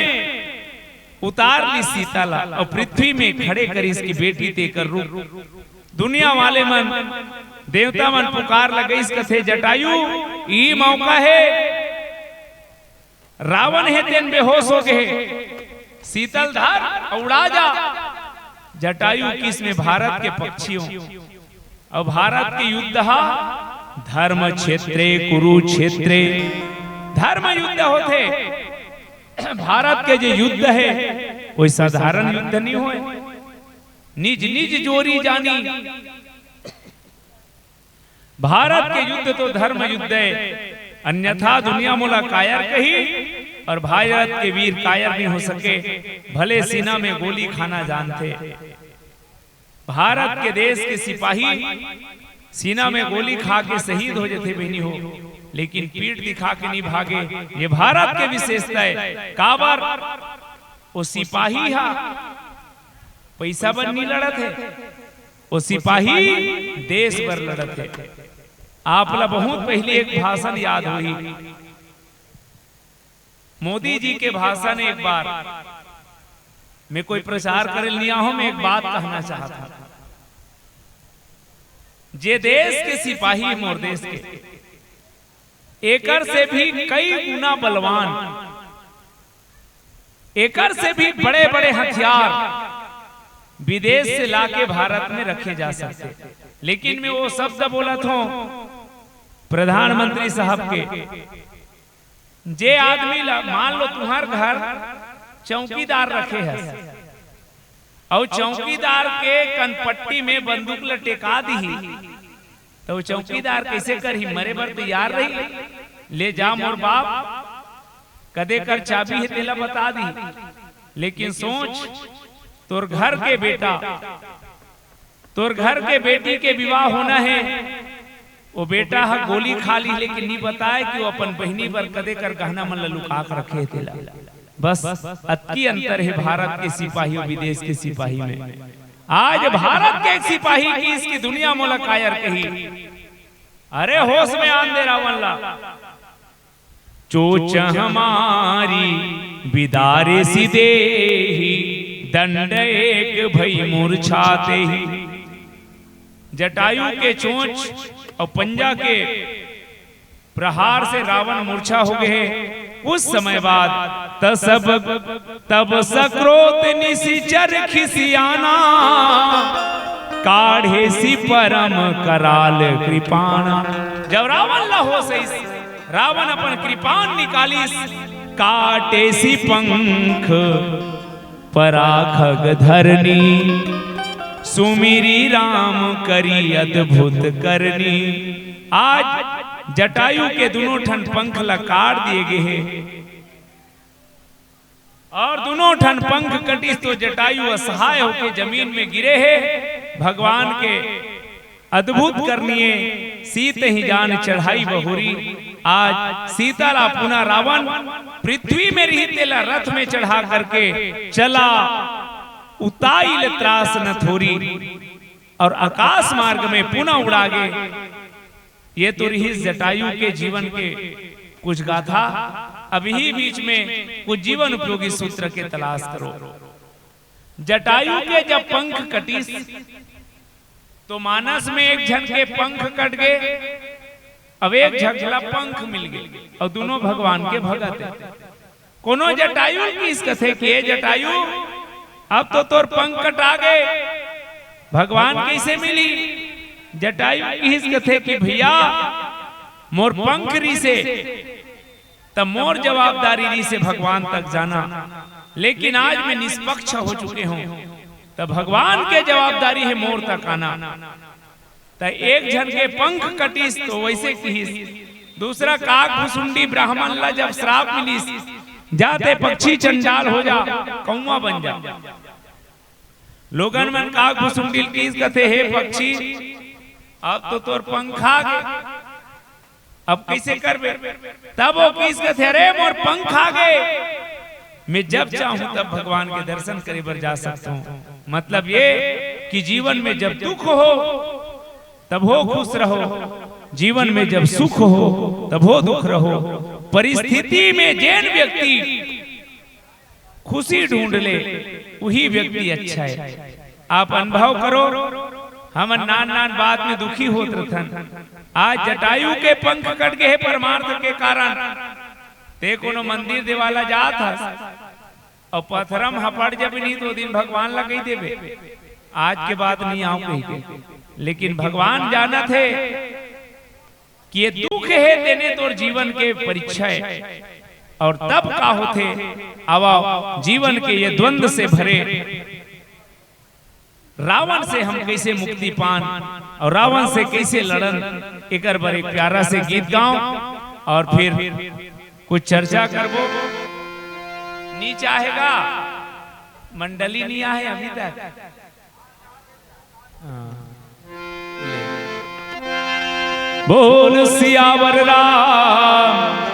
उतार ली सीता ला अउ पृथ्वी में खड़े करिस कि बेटी तेकर रूप। दुनिया वाले मन, देवता मन पुकार लगइस, कथे जटायु, ई मौका हे। रावण हे तेन बेहोश हो गे, सीता ल धर अउ उड़ा जा। जटायु किस में भारत के पक्षियों, अउ भारत के युद्ध हा धर्म क्षेत्रे कुरुक्षेत्रे धर्म युद्ध होथे। भारत के जे युद्ध हे, कोई साधारण युद्ध नहीं होय। निज निज जोरी जानी। भारत के युद्ध तो धर्म युद्ध हे, अन्यथा दुनिया मोला कायर कही, अउ भारत के वीर कायर नहीं हो सके। भले सीना में गोली खाना जानथे। भारत के देश के सिपाही सीना में गोली खा के शहीद हो जथे बहिनी हो, लेकिन पीठ दिखा के नहीं भागे। ये भारत के विशेषता हे। काबर? वो सिपाही हा पैसा बर नहीं लड़त हे, वो सिपाही देश बर लड़त हे। आप ला बहुत पहले एक भाषण याद होही, मोदी जी के भाषण। एक बार मैं कोई प्रचार करे नहीं आया हूं, मैं एक बात कहना चाहता हूं। जे देश के सिपाही हे मोर देश के, एकर से भी कई गुना बलवान, एकर से भी बड़े-बड़े हथियार विदेश से लाके भारत में रखे जा सकथे। लेकिन मैं वो शब्द बोलत हूं प्रधानमंत्री साहब के, जे आदमी ला, मान लो तुम्हार घर चौकीदार रखे हस, अउ चौकीदार के कनपट्टी में बंदूक ल टेका दिही, त वो चौकीदार कइसे करही? मरे बर तैयार रही। ले जा मोर बाप, कदे कर चाबी हे तेला बता दिही। लेकिन सोच, तोर घर के बेटा, तोर घर के बेटी के विवाह होना हे, वो बेटा ह गोली खा ली, लेकिन नहीं बताए कि वो अपन बहिनी बर कदे कर गहना मन ल लुका के रखे हे तेला। बस अतकी अंतर हे भारत के सिपाही अउ विदेश के सिपाही में। आज भारत के एक सिपाही किस कि दुनिया मोला कायर कही। अरे होश में आन दे रावण ला। चोंच हमारी बिदारे सि देही, दंड एक भई मूर्छा तेही। जटायु के चोंच अउ पंजा के प्रहार से रावण मूर्छा हो गे हे। कुछ समय बाद त सब तब सक्रोध निशिचर खिसियाना, काढ़ेसि परम कराल कृपाणा। जब रावण ला होश आइस, रावण अपन कृपान निकालिस, काटेसि पंख परा खग धरनी, सुमिरि राम करी अद्भुत करनी। आज जटायु के दुनों ठन पंख ला काट दिए गे हे। अउ दुनों ठन पंख कटिस तो जटायु असहाय होके जमीन में गिरे हे। भगवान के अद्भुत करनी हे, सीतहि जान चढ़ाई बहुरी। आज सीता ला पुनः रावण पृथ्वी में रहित तेला रथ में चढ़ा करके चला, उताई ले त्रास न थोरी, अउ आकाश मार्ग में पुनः उड़ा गे। ये तो रहिस जटायु के जीवन के कुछ गाथा। अभी बीच में कुछ जीवन उपयोगी सूत्र के तलाश करो। जटायु के जब पंख कटिस तो मानस में एक झन के पंख कट गे, अब एक झन ला पंख मिल गे, अउ दुनों भगवान के भगत हे। कोनो जटायु किस कथे के, "जटायु, अब तो तोर पंख कटा गे, भगवान कइसे मिली? जटायु किहिस कथे कि भैया, मोर पंख रिसे, त मोर जवाबदारी रिसे भगवान तक जाना, लेकिन आज मैं निष्पक्ष हो चुके हूं, त भगवान के जवाबदारी हे मोर तक आना। त एक झन के पंख कटिस तो वइसे किहिस, दूसरा काक भुसुंडी ब्राह्मण ला जब श्राप मिलिस, जा ते पक्षी चंडाल हो जा, कौवा बन जा। लोगन मन काक भुसुंडी ल किहिस कथे, हे पक्षी, अब तो तोर पंख आ गे, अब कइसे करबे? तब ओ किहिस कथे, अरे मोर पंख आ गे, मैं जब चाहूं तब भगवान के दर्शन करे बर जा सकता हूं। मतलब ये कि जीवन में जब दुख हो तब हो खुश रहो, जीवन में जब सुख हो तब हो दुख रहो। परिस्थिति में जेन व्यक्ति खुशी ढूंढ ले, वही व्यक्ति अच्छा है। आप अनुभव करो, हमन नान नान बात में दुखी होत रथन। आज जटायु के पंख कट गे हे परमार्थ के कारण, ते कोनो मंदिर देवाला जात हस, अउ पथरा म हपड़ जबे नहीं तो ओ दिन भगवान ला कहि देबे, आज के बाद नहीं आंव कहि के। लेकिन भगवान जानत हे कि ये दुख हे, तेने तोर जीवन के परीक्षा हे। अउ तब का होथे, आवा जीवन के ये द्वंद से भरे रावण से हम कइसे मुक्ति पान अउ रावण से कइसे लड़न, एकर बर एक प्यारा से गीत गांव अउ फिर कुछ चर्चा करबो। नी चाहेगा, मंडली नी आहे अभी तक। हाँ। बोल सियावर राम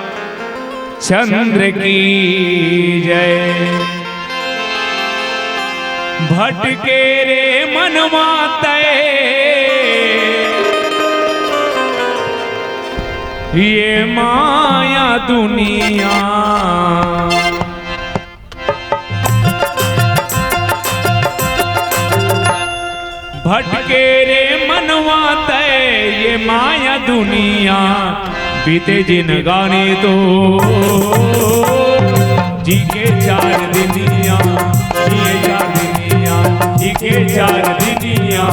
चंद्र की जय। भटके रे मनवा तय, ये माया दुनिया। भटके रे मनवा तय, ये माया दुनिया, बीते जिनगानी तो। जी के चार दिनिया, जिए चार दिनिया, जी के चार दिनिया,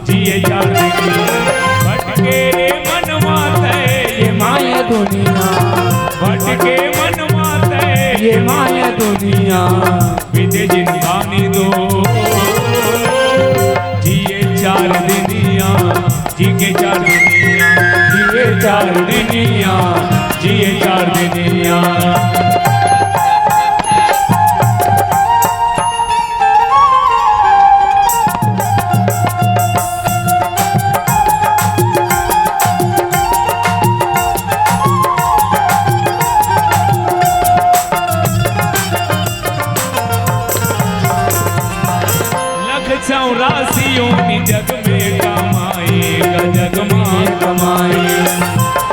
जिए चार दिनिया। भटके रे मनवा तय, ये माया दुनिया। भटके मनवा तय, ये माया दुनिया। बीते जिनगानी तो। जिए चार दिनिया, जी के चार दिनिया, जिए चार दिनिया, जिए चार दिनिया। लख चौरासी योनि जग में कमाए, जग में कमाए।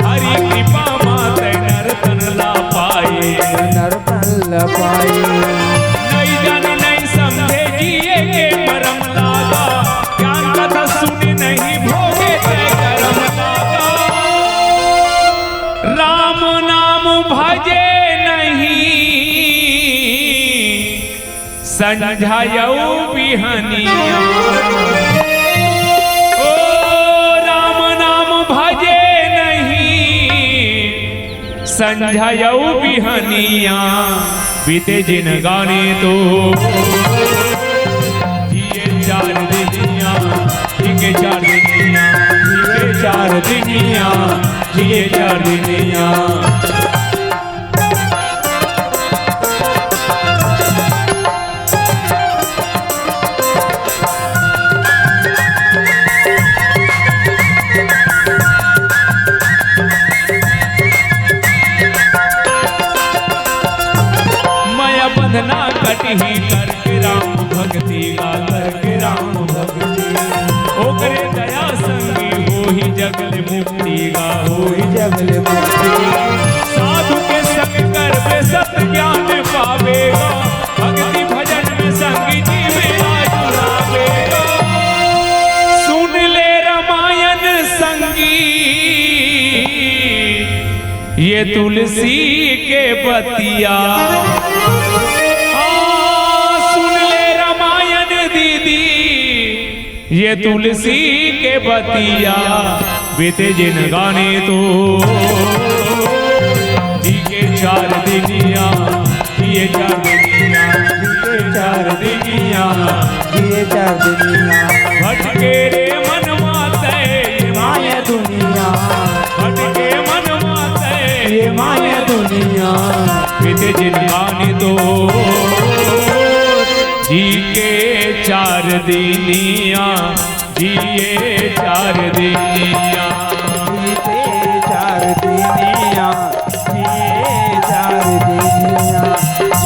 हरि कृपा मात नर तन ला पाए। नर तन ला पाए। नहीं जान नहीं समझे जिए के मरम लागा, ज्ञान कथा सुन नहीं भोगे ते करम लागा। राम नाम भजे नहीं संझा अउ बिहनिया। ओ राम नाम भजे नहीं संझा अउ बिहनिया, बीते जिनगानी तो। जिए चार दिनिया, जिए चार दिनिया, जिए चार दिनिया, जिए चार दिनिया। माया बंधना कटही करके राम भक्ति गा, करके राम भक्ति। ओकरे दया संगी होही जग ले मुक्ति गा, होही जग ले मुक्ति। साधु के संग करबे सत ज्ञान पावेगा, भक्ति भजन में संगी जी में आज लावेगा। सुन ले रामायण संगी, ये तुलसी के बतिया। आ, सुन ले रामायण दीदी, ये तुलसी के बतिया बीते जिनगानी तो, जी के चार दिनिया, जिए चार दिनिया, जिए चार दिनिया, जिए चार दिनिया। भटके रे मन माते ये माया दुनिया, भटके मन माते ये माया दुनिया। बीते जिनगानी तो, जी के चार दिनिया, जिए चार दिनिया। बीते चार दिनिया, जिए चार दिनिया,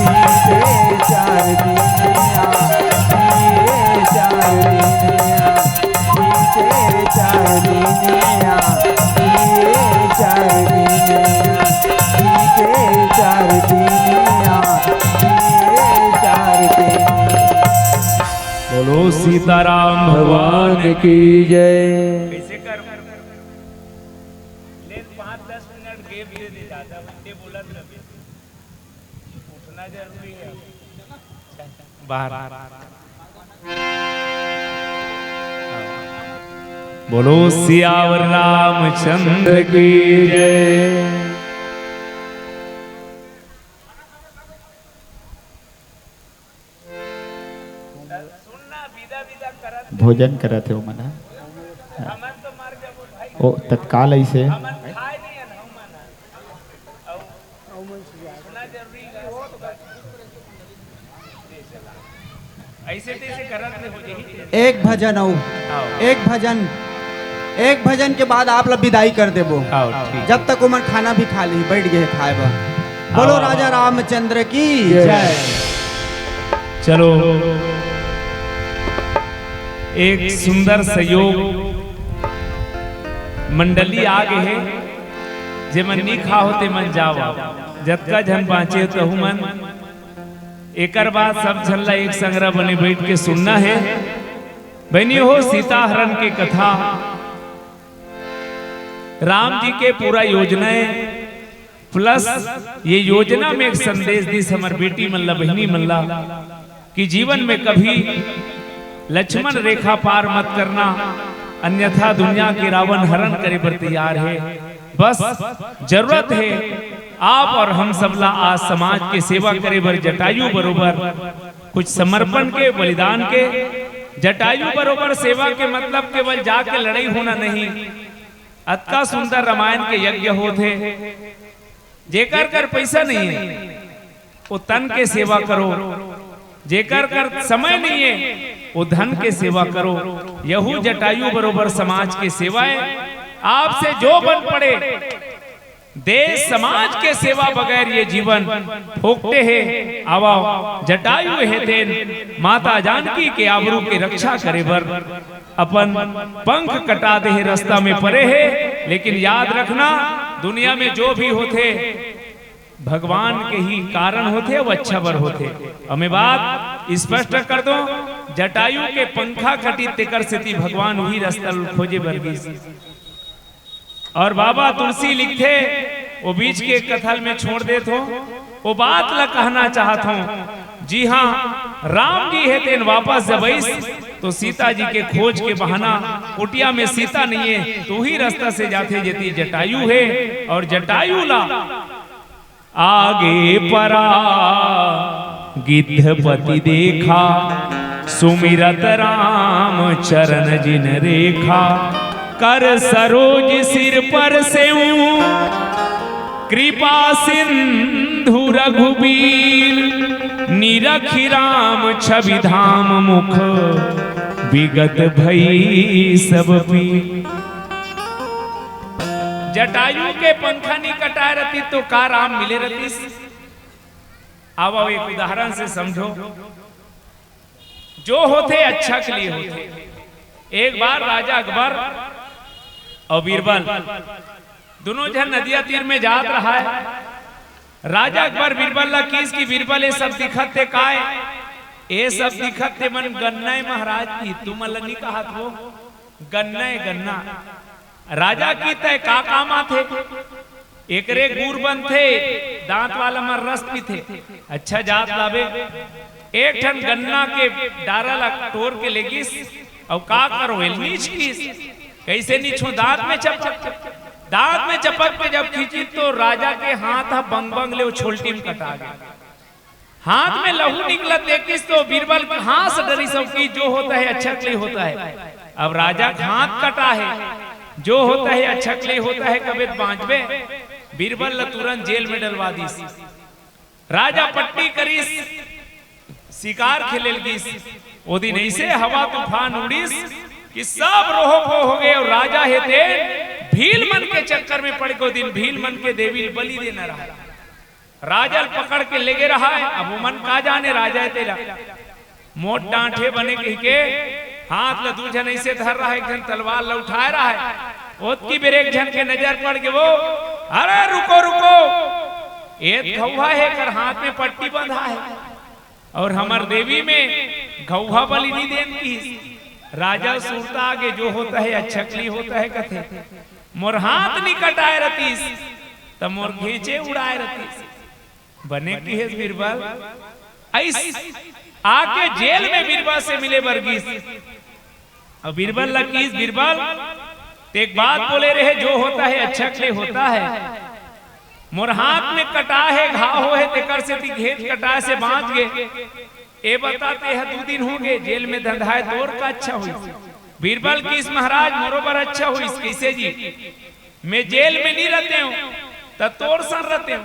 बीते चार दिनिया, जिए चार दिनिया, बीते चार दिनिया, जिए चार दिनिया, बीते चार दिनिया, जिए चार दिनिया। बोलो सीताराम भगवान की जय। कैसे कर ले, पाँच दस मिनट गैप दे दे, ज्यादा घंटे बोलत रहे। उठना जरूरी है। बाहर। बोलो सियावर रामचंद्र की जय। भोजन करत हे ओमन ह। ओ तत्काल ऐसे एक भजन अउ एक भजन, एक भजन के बाद आप ला विदाई कर देबो। जब तक ओमन खाना भी खा ली, बैठ गए खाए बर। बोलो राजा रामचंद्र की जय। चलो, एक सुंदर सहयोग मंडली आ गे हे, जेमन नी खा होते मन जावा, जतका झन बांचे तहु मन। एकर बाद सब झन ला एक संग बने बैठ के सुनना हे। बहनी हो, सीता हरण के कथा, राम जी के पूरा योजना हे। प्लस ये योजना में एक संदेश दिस हमर बेटी मन ला, बहिनी मन ला, कि जीवन में कभी लक्ष्मण रेखा पार मत करना, अन्यथा दुनिया के रावण हरण करे बर तैयार हे। बस जरूरत हे आप और हम सबला आज समाज के सेवा करे बर जटायु बरोबर कुछ समर्पण के, बलिदान के। जटायु बरोबर सेवा के मतलब केवल जाके लड़ाई होना नहीं, अतका सुंदर रामायण के यज्ञ होथे। जेकर कर पैसा नहीं हे, वो तन के सेवा करो, जेकर कर समय नहीं हे, वो धन के सेवा करो। यहू जटायु बरोबर समाज के सेवा हे। आपसे जो बन पड़े, देश समाज के सेवा बगैर ये जीवन फोकटे हे। आवा, जटायु हे तेन माता जानकी के आबरू के रक्षा करे बर अपन पंख कटा दे हे, रस्ता में परे हे। लेकिन याद रखना, दुनिया में जो भी होथे, भगवान के ही कारण होथे, वो अच्छा बर होथे। अउ मैं बात स्पष्ट कर दो, जटायु के पंखा कटी, तेकर सेती भगवान वही रस्ता ल खोजे बर गिस। और बाबा तुलसी लिखथे, वो बीच के कथा ल मैं छोड़ देत हों, वो बात ला कहना चाहत हों। जी हाँ, राम जी हे तेन वापस जब आइस, तो सीता जी के खोज के बहाना, कुटिया में सीता नहीं हे, तो वही रस्ता से जाथे जेती जटायु हे। और जटायु ला आगे परा गिद्धपति देखा, सुमिरत राम चरण जिन रेखा। कर सरोज सिर पर सेऊ कृपा सिंधु रघुबीर, निरखि राम छवि धाम मुख विगत भई सब पीर। जटायु के पंखा नी कटाए रहती तो का राम मिले रहतीस? अब आओ एक उदाहरण से समझो, जो होथे अच्छा के लिए होथे। एक बार राजा अकबर और बीरबल दोनों झन नदिया तीर में जात रहा हे। राजा अकबर बीरबल ला किस कि बीरबल, ये सब दिखत ते काय? ये सब दिखत ते मन गन्ना हे महाराज, कि तुमन ला नी कहत हो, गन्ना हे गन्ना। राजा कि तय का काम आथे? एकरे गुर बनथे, दांत वाला मन रस पीथे। अच्छा जात लाबे, एक ठन गन्ना के डारा ला टोर के लेगिस, अउ का करो, एल नीच किस। कइसे नीचहूं? दांत में चपक, दांत में चपक के जब खींचिस तो राजा के हाथ ह बंग बंग ले ओ छोलटी म कटा गे। हाथ में लहू निकलत देखिस तो बीरबल के हाथ से डरिस अउ किस, "जो होता है अच्छा के लिए होता है।" अब राजा के हाथ कटा हे, "जो होता है अच्छा के लिए होता है, कबे त बांचबे।" बीरबल ल तुरंत जेल में डलवा दिस। राजा पट्टी करिस, शिकार खेले ल गिस। ओ दिन अइसे हवा तूफान उड़िस कि सब रोहो पोहो हो गे। अउ राजा हे तेन भील मन के चक्कर में पड़ गे। ओ दिन भील मन के देवी ल बलि देना रहय। राजा ल पकड़ के लेगे रहय। अब ओमन का जाने राजा हे तेला। मोट डांट हे बने कहिके हाथ ल दू झन अइसे धर रहय, एक झन तलवार ल उठाय रहय। ओतकी बेर एक झन के नजर पड़ गे वो, "अरे रुको, रुको, ए त घउहा हे, एकर हाथ में पट्टी बंधा हे।" अउ हमर देवी में घउहा बलि नइ देन किहिस। राजा ल सुरता आगे, "जो होता है अच्छा के लिए होता है," कथे। "मोर हाथ नइ कटाय रतिस, त मोर घेंचे उड़ाय रतिस।" बने किहेस बीरबल। अइस आके जेल में बीरबल से मिले बर गिस। अउ बीरबल ल किहिस, "बीरबल, तें एक बात बोले रहे, जो होता है अच्छा के लिए होता है। मोर हाथ में कटा हे, घाव हो हे, तेकर सेती घेंच कटाय से बांच गे। ए बता, तें ह दू दिन हो गे जेल में धंधाय, तोर का अच्छा होइस?" बीरबल किहिस, "महाराज, मोरो बर अच्छा होइस।" "कइसे जी?" "मैं जेल में नइ रहतेंव, त तोर सन रहतेंव।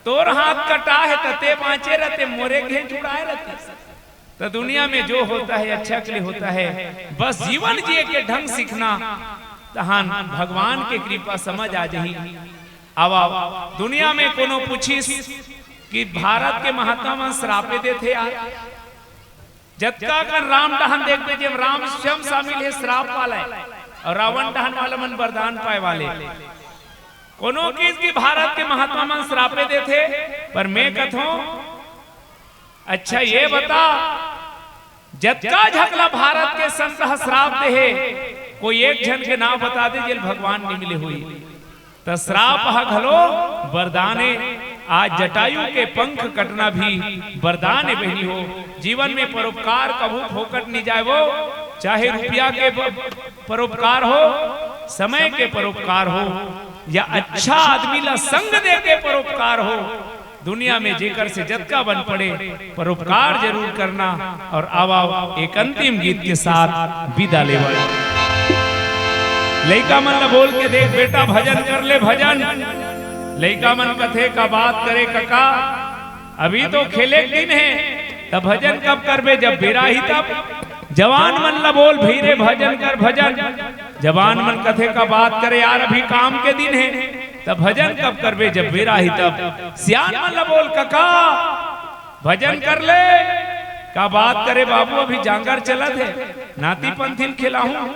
तोर हाथ कटा हे, त तें बांचे रहते, मोरे घेंच उड़ाय रहते।" त दुनिया में जो होता है अच्छा के लिए होता है। बस जीवन जिए के ढंग सीखना, तहान भगवान के कृपा समझ आ जाही। अब, अब दुनिया में कोनो पूछिस कि भारत के महात्मा मन श्रापे देथे यार, जतका कन राम डहान देखबे, जेम राम स्वयं शामिल हे श्राप वाला हे, अउ रावण डहान वाला मन वरदान पाय वाले। कोनो किहिस कि भारत के महात्मा मन श्रापे देथे, पर मैं कथों, अच्छा ये बता, जतका झकला भारत के संत ह श्राप दे हे, कोई एक झन के नांव बता दे जेल भगवान नइ मिले होही। त श्राप ह घलो वरदान ए। आज जटायु के पंख कटना भी वरदान ए बहिनी हो। जीवन में परोपकार कभू फोकट नइ जाय वो, चाहे रुपया के ब-, परोपकार हो, समय के परोपकार हो, या अच्छा आदमी ला संग दे के परोपकार हो, दुनिया में जेकर से जतका बन पड़े, परोपकार जरूर करना। अउ आवा, एक अंतिम गीत के साथ विदा लेवल। लइका मन ला बोल के देख, "बेटा, भजन कर ले, भजन।" लइका मन कथे, "का बात करे कका, अभी तो खेले के दिन हे, त भजन कब करबे, जब बेरा ही तब।" जवान मन ला बोल, "भई रे, भजन कर, भजन।" जवान मन कथे, "का बात करे यार, अभी काम के दिन हे, त भजन कब करबे, जब बेरा ही तब।" सियान मन ला बोल, "कका, भजन कर ले।" "का बात करे बाबू, अभी जांगर चलत हे, नाती पंथी ल खेलाहूं।"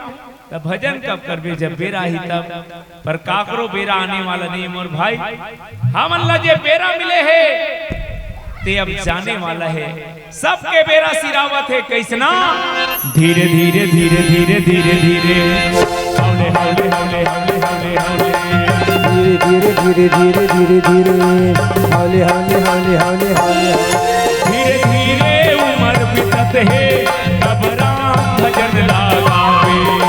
"त भजन कब करबे, जब बेरा ही तब।" पर काकरो बेरा आने वाला नहीं मोर भाई। हमन ला जे बेरा मिले हे, ते अब जाने वाला हे। सबके बेरा सिरावत हे, कइसना? धीरे धीरे, धीरे धीरे, धीरे धीरे। हौले, हौले, हौले, हौले, हौले, हौले। धीरे धीरे, धीरे धीरे, धीरे धीरे। हौले, हौले, हौले, हौले, हौले। धीरे धीरे उमर बितत हे, तब राम भजन ला गावे।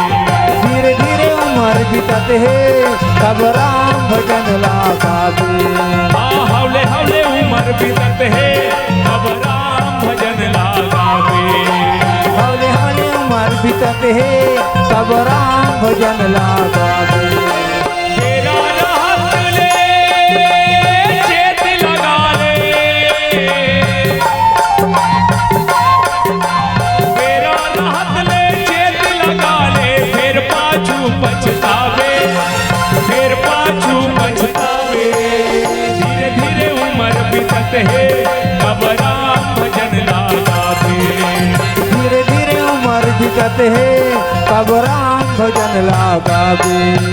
धीरे धीरे उमर बितत हे, तब राम भजन ला गावे। आ, हौले हौले उमर बितत हे, तब राम भजन ला गावे। हौले हौले उमर बितत हे, तब राम भजन ला गावे। बेरा रहत ले चेत लगा ले। बेरा रहत ले चेत लगा ले, फेर पाछू पछतावे, फेर पाछू पछतावे। धीरे धीरे उमर बितत हे, तब राम भजन ला गावे। धीरे धीरे उमर बितत हे, तब राम भजन ला गावे।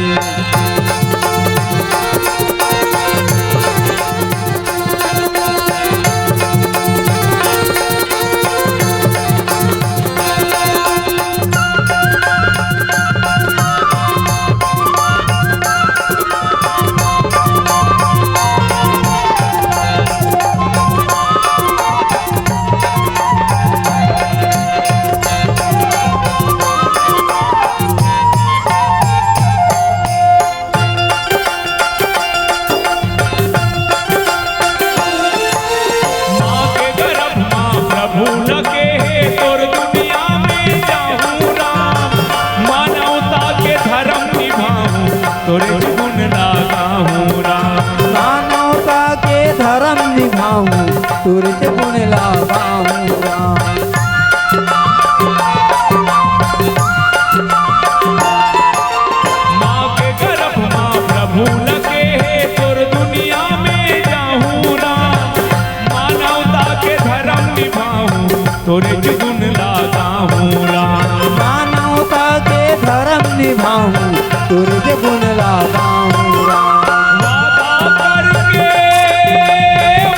तोरे ज गुन ला गाहूँ राम। मानवता के धरम निभाहूँ, तोरे ज गुन ला गाहूँ राम। वादा करके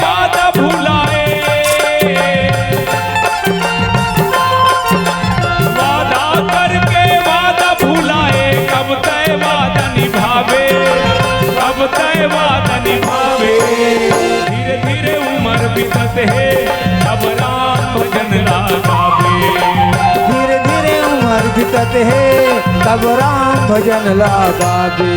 वादा भुलाए, वादा करके वादा भुलाए, कब तय वादा निभावे, कब तय वादा निभावे। धीरे धीरे उमर बीतत हे, अब राम भजन ला गावे। धीरे धीरे उमर बीतत हे, तब राम भजन ला गावे।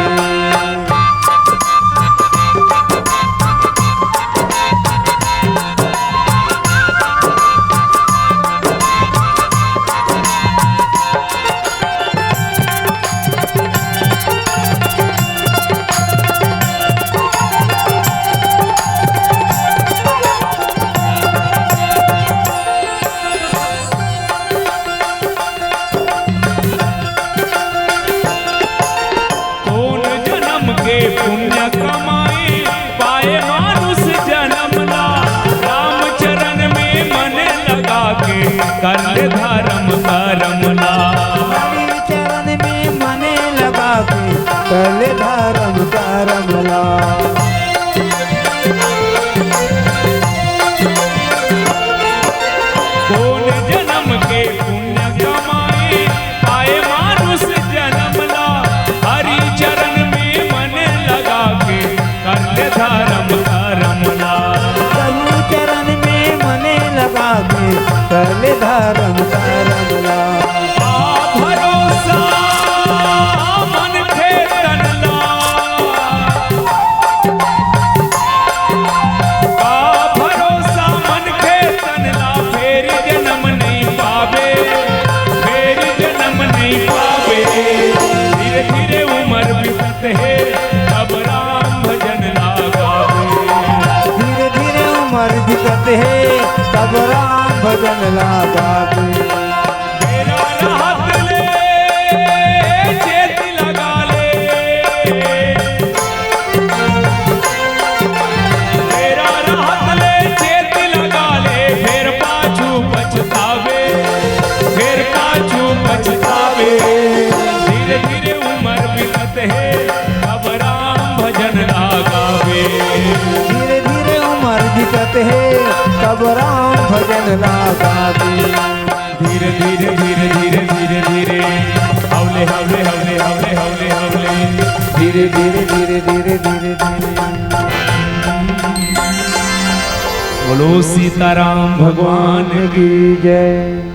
कोन जनम के पुण्य कमाई, पाए मानुष जनम ला। राम चरण में मन लगा के, कर ले धरम करम ला। हरि चरण में मन लगा के, कर ले धरम करम ला। कोन जनम के पुण्य कमाई, पाए मानुष जनम ला। हरि चरण में मन लगा के, कर ले धरम करम ला। हरि चरण में मन लगा के, कर ले धरम करम ला। का भरोसा मन के तन ला, का भरोसा मन के तन ला, फेर जनम नहीं पावे, फेर जनम नहीं पावे। धीरे धीरे उमर बीतत हे, तब राम भजन ला गावे। धीरे धीरे उमर बीतत हे, तब राम भजन ला गावे। बेरा रहत ले चेत लगा ले, बेरा रहत ले चेत लगा ले, फेर पाछू पछतावे, फेर पाछू पछतावे। धीरे धीरे उमर बीतत हे, अब राम भजन ला गावे। धीरे धीरे उमर बीतत हे, तब राम भजन ला गावे। धीरे धीरे धीरे धीरे धीरे धीरे, हौले हौले हौले हौले हौले हौले, धीरे धीरे धीरे धीरे धीरे धीरे। बोलो सीताराम भगवान की जय।